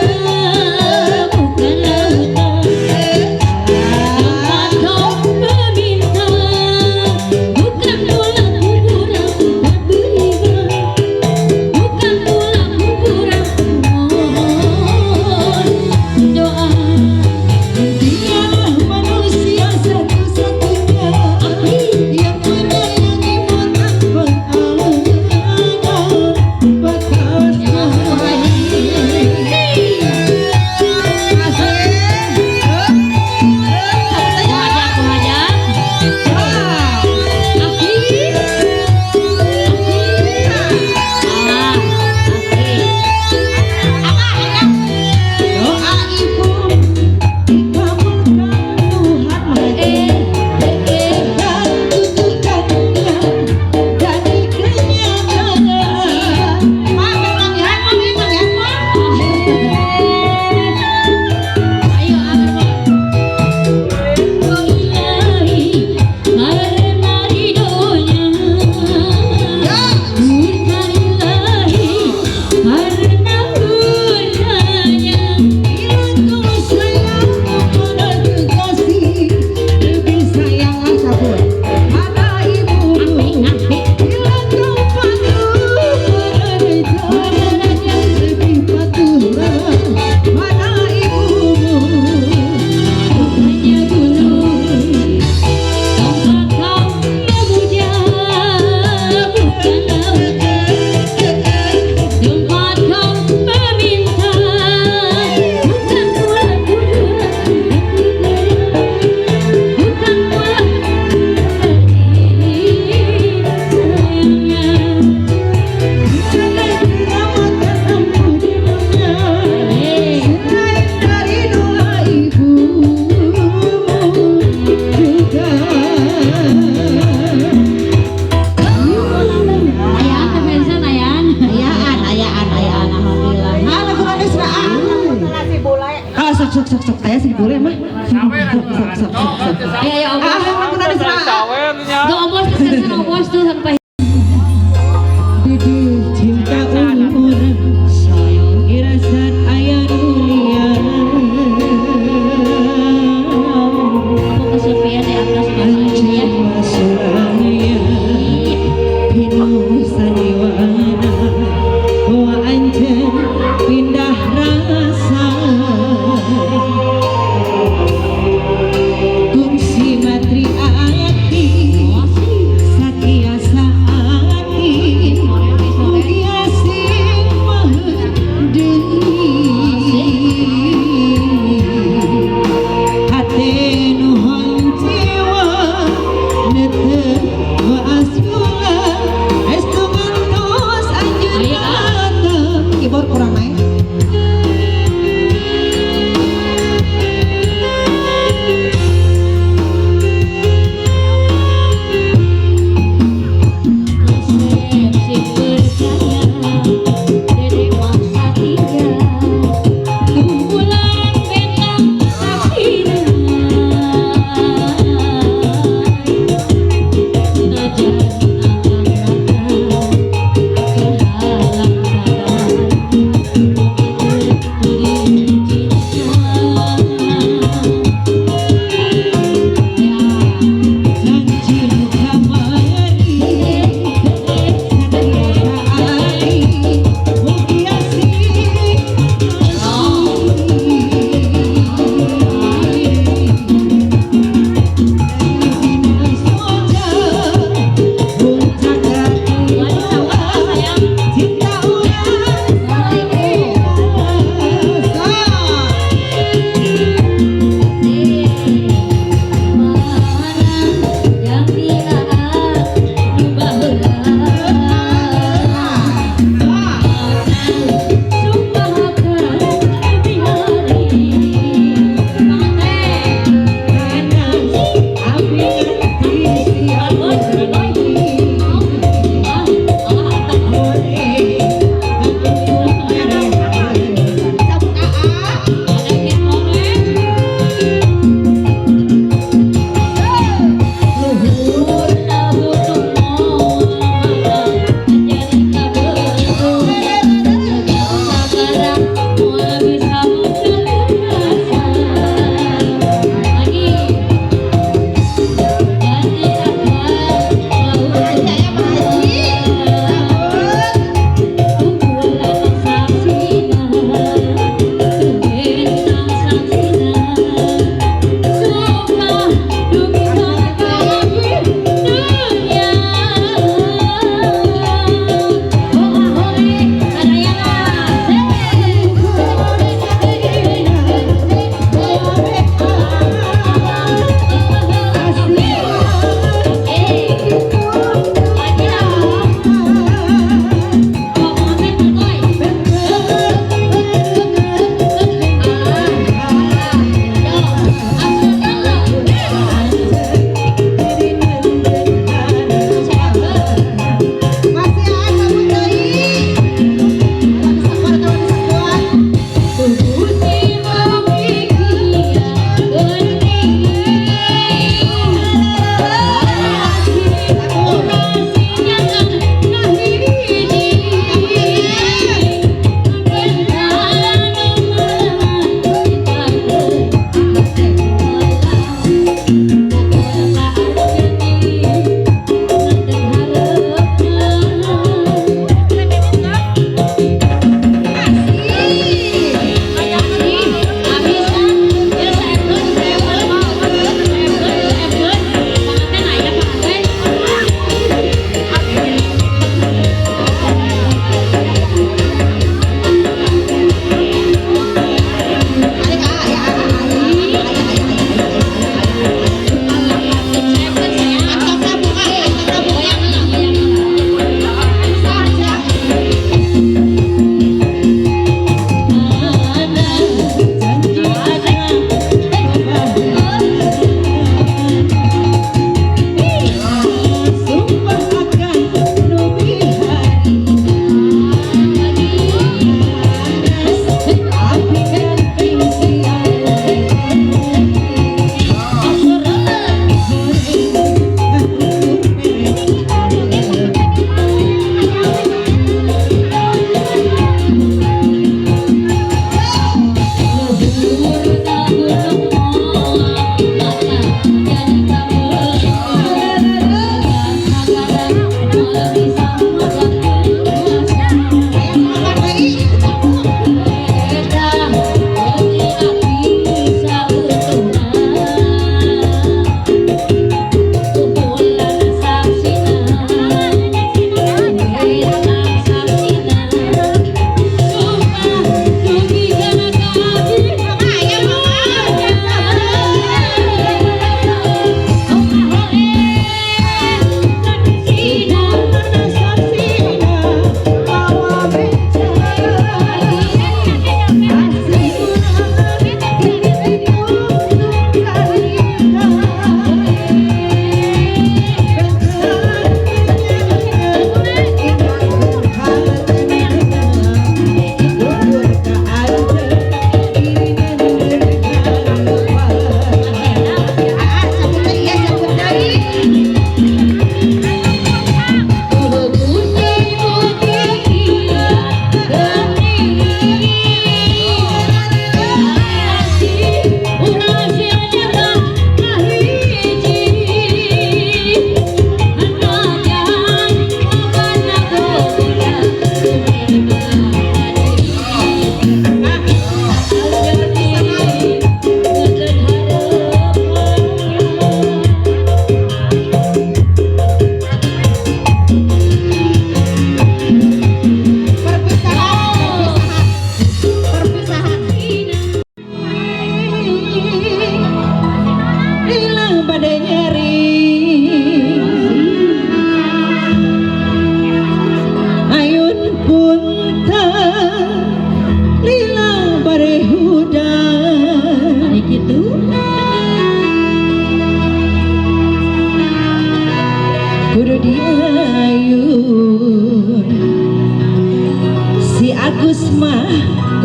bukan lautan tempat kau meminta, bukan pula kuburan tempat beribadah, bukan pula kuburan mohon doa. Dialah manusia satu-satunya yang menyayangimu tanpa ada batasnya. Bu Hajat, Bu Hajat. Aki. Ah, aki. Doa ibu dikabulkan Tuhan Maha Eh, eh, eh. dan tutukannya dari kenyataan. Ayo, agar Oh ilahi, karena ridhonya. Murka ilahi, karena murkanya. Bila kau sayang kepada kekasih, lebih sayang asapun pada ibumu. Bila kau patuh pada rencana, lebih patuhlah pada ibumu. Bukannya gunung tempat kau memuja, bukan lautan tempat kau meminta, bukan pula kuburan tempat beribadah, bukan pula sayangnya. Jangan keramatan ampuh di dunia, selain dari doa ibumu juga. Ayaan teh Vincent ayaan. Ayaan, ayaan, ayaan, alhamdulillah. Ah, lagu manis ah. Ah, sok sok sok sok, saya sih boleh mah. Sok sok sok sok. Ayo ayo Ah, obos. lagu manis ah. Tuh obos tuh Vincent obos tuh sampai Didi cinta urang irasat aya dunia. Aku kesepian di atas masa ini ya. Suraya pinuh saniwana wa anjeun pindah rasa kungsi matri ati sakiasa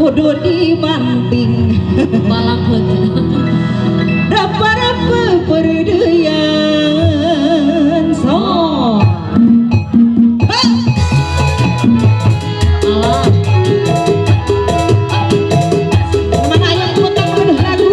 Kudu dibanting balak rapa-rapa perdeyan so mana ayam kutang penuh lagu.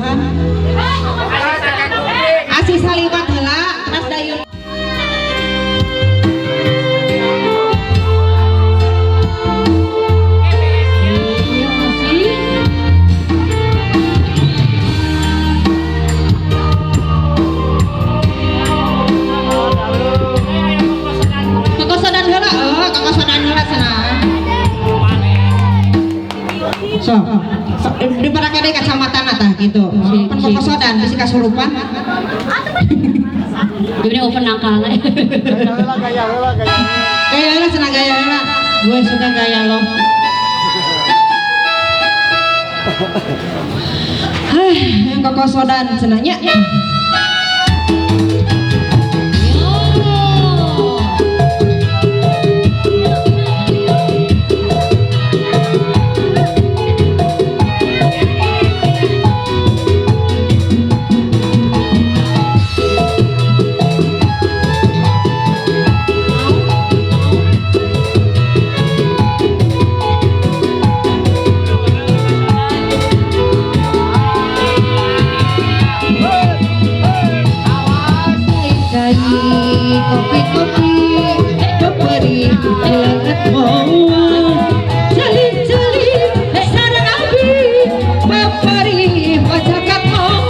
Kasepuhan. Asih saliwat heula teras dayun. Kokosodan heula, oh kokosodan heula cenah. So, di parakade kacamatan tah gitu. Pan kokosodan bisi kasurupan. Jadi open nakal. Gaya heula, gaya. Gaya heula cenah gaya heula. Gue suka gaya lo. Heh, yang kokosodan cenah nya. Kopi-kopi beperi leungeut moal jali-jali sareng abi beperi pacakat moal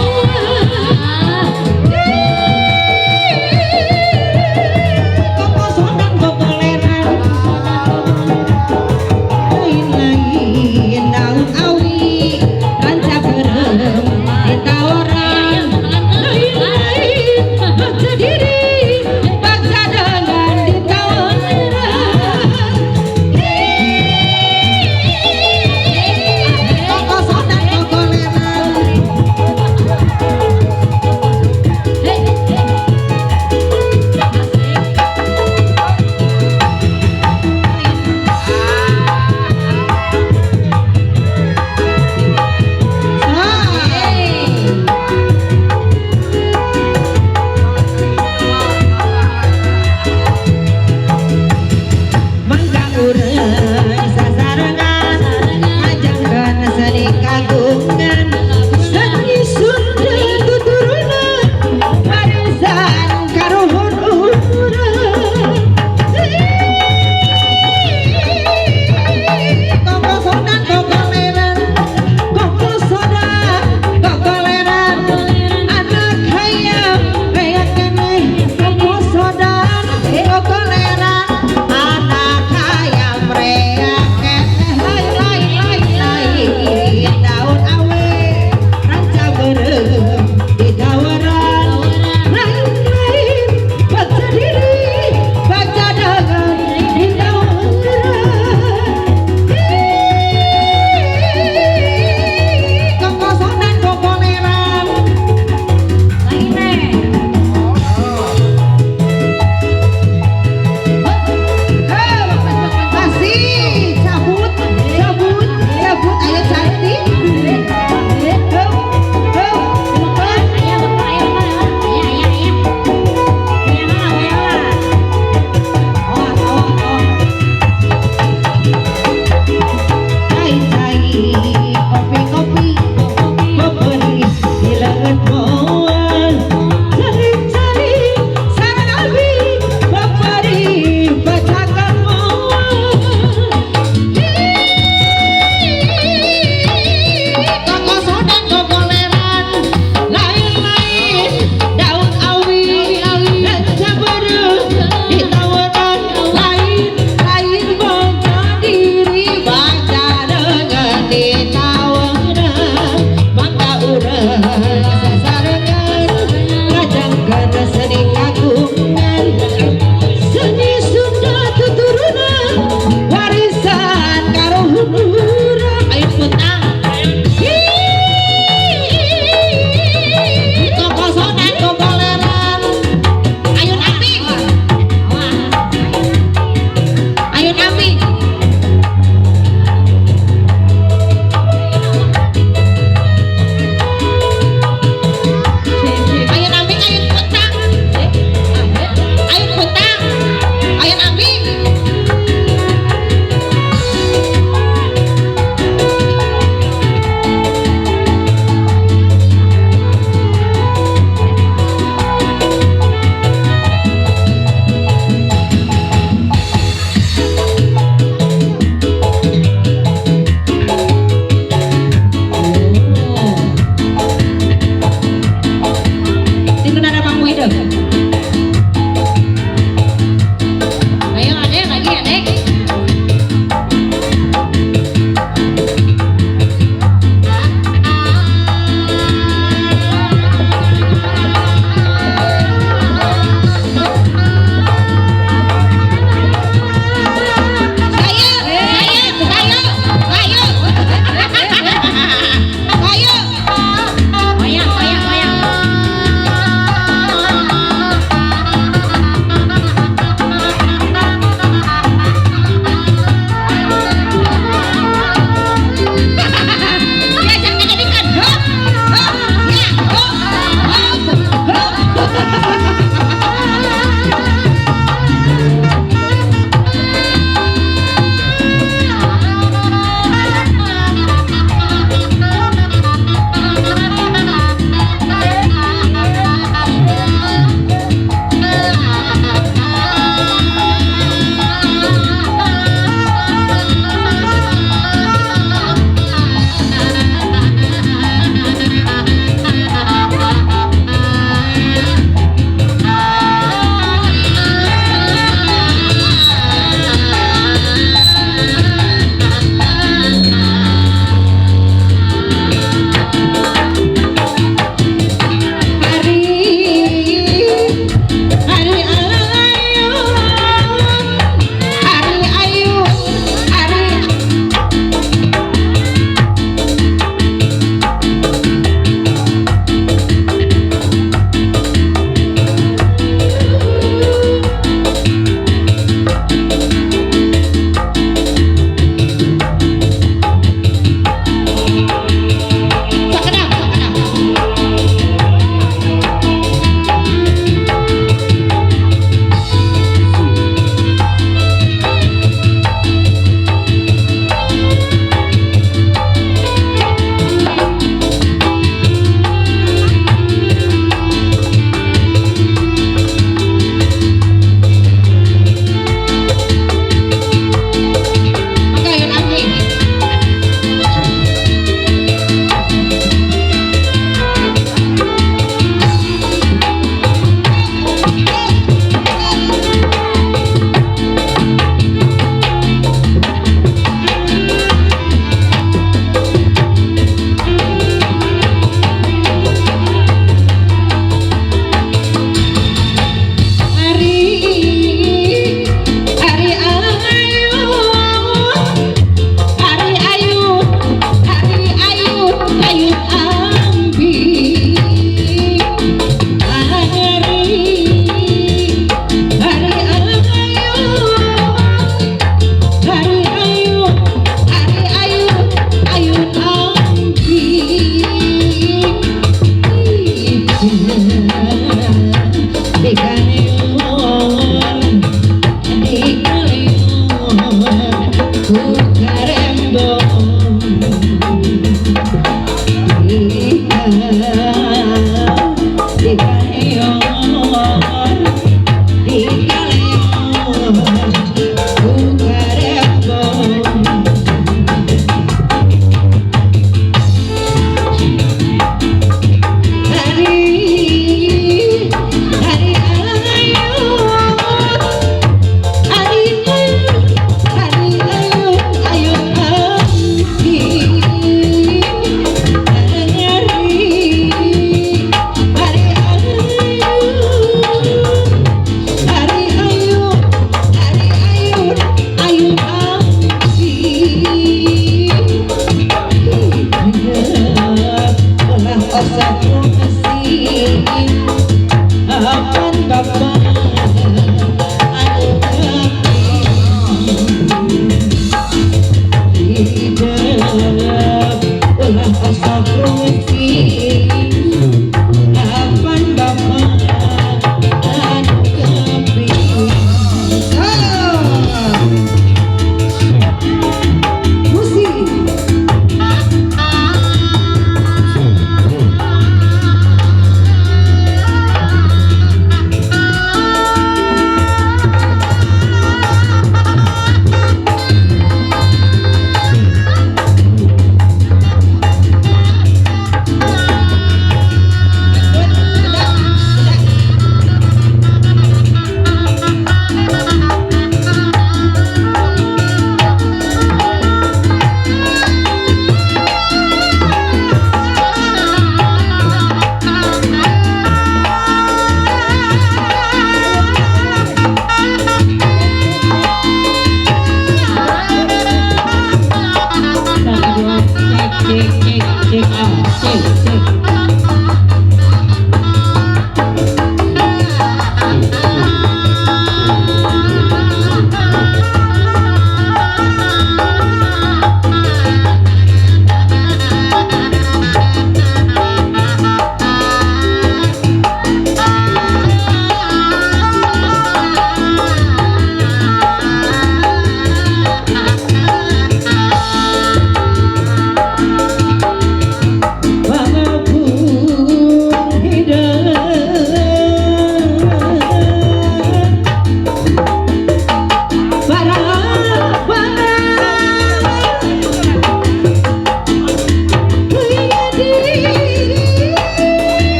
kokosodan gogoleran lain-lain daun awi ranca beureum ditawaran lain-lain baca diri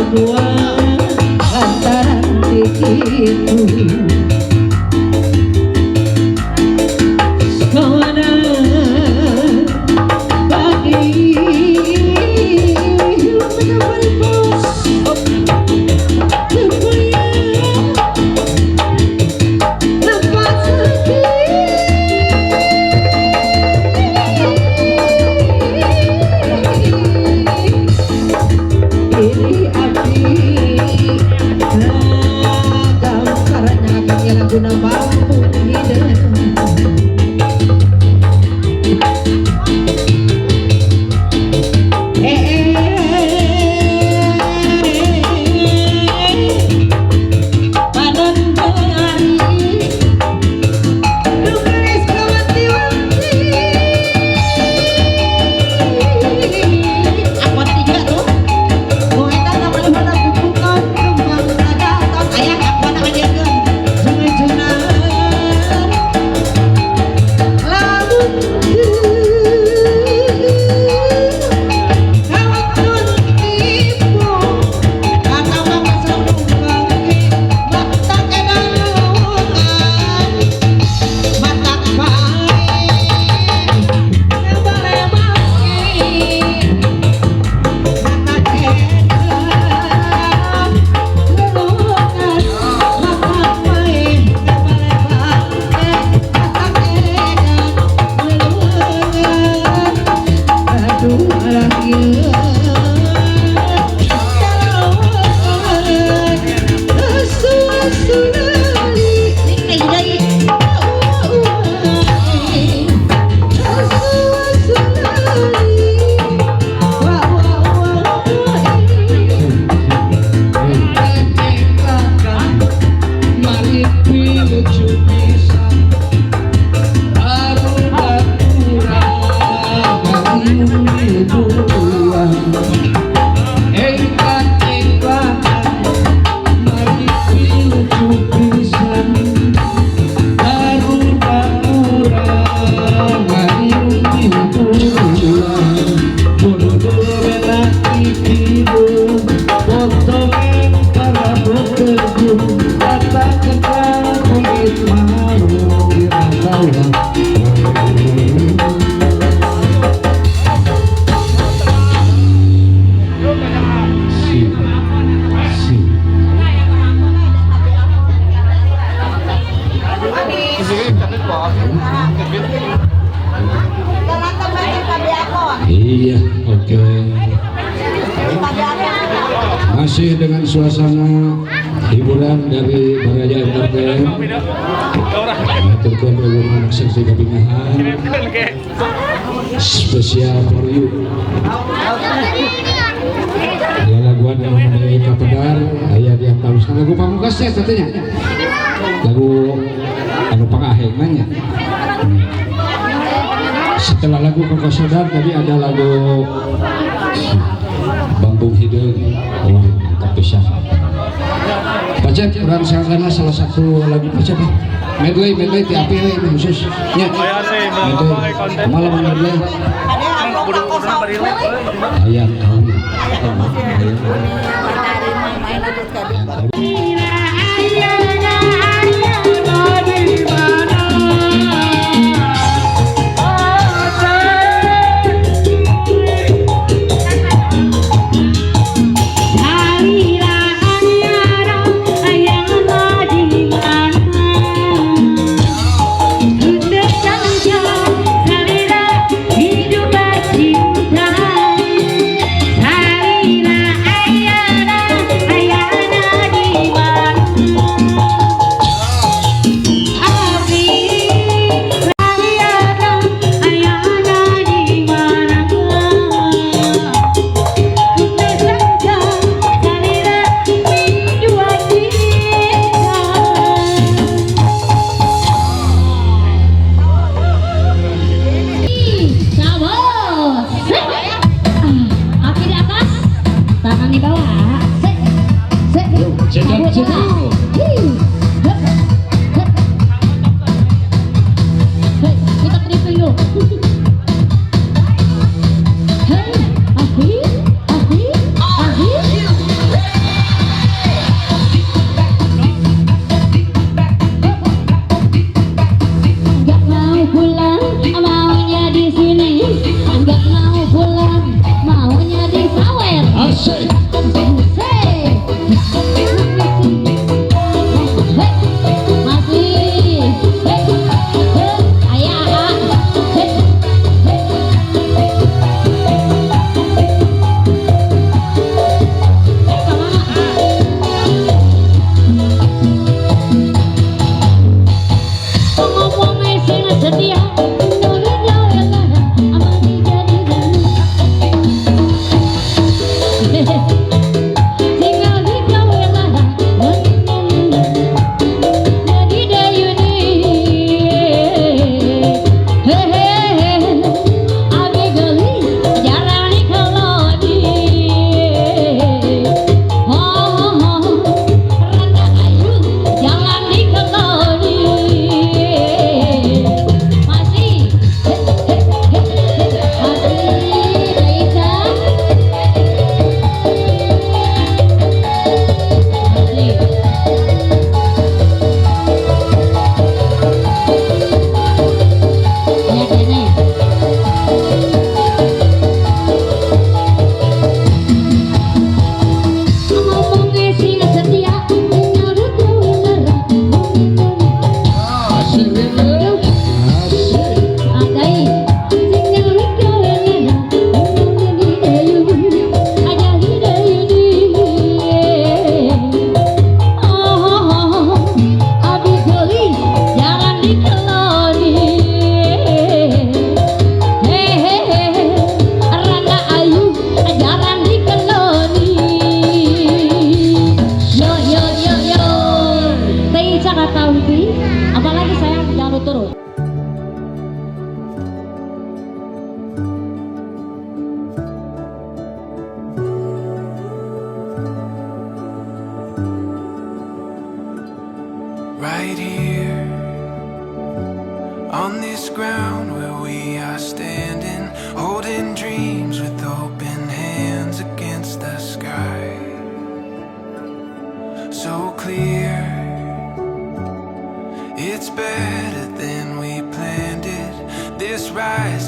dua lantaran begitu kawana bagi Iya, oke. Masih dengan suasana hiburan dari Baraya Entertain. Mengaturkan anak saksi kebingahan spesial for you. Ya laguan yang mengenai Kapedar, aya di atas lagu pamungkasnya katanya. Lagu anu pangaheng nya. Setelah lagu Kokosodan tadi ada lagu Bambung Hideung. Wah, mantap pisan. Pacet urang sangkana salah satu lagu Pacet. Medley medley ti api we khusus nya. Medley. Malam medley. Ayang kaum. Ayana, ayana di mana?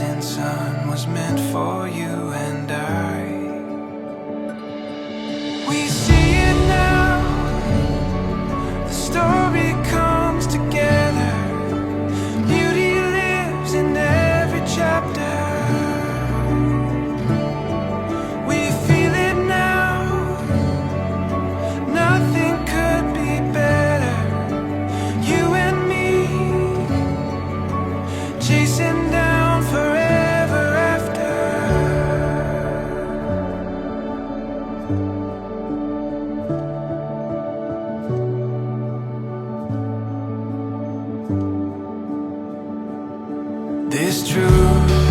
rising sun was meant for you and I. We see it now, the story comes together. Beauty lives in every chapter. We feel it now, nothing could be better. You and me, chasing down forever after. This truth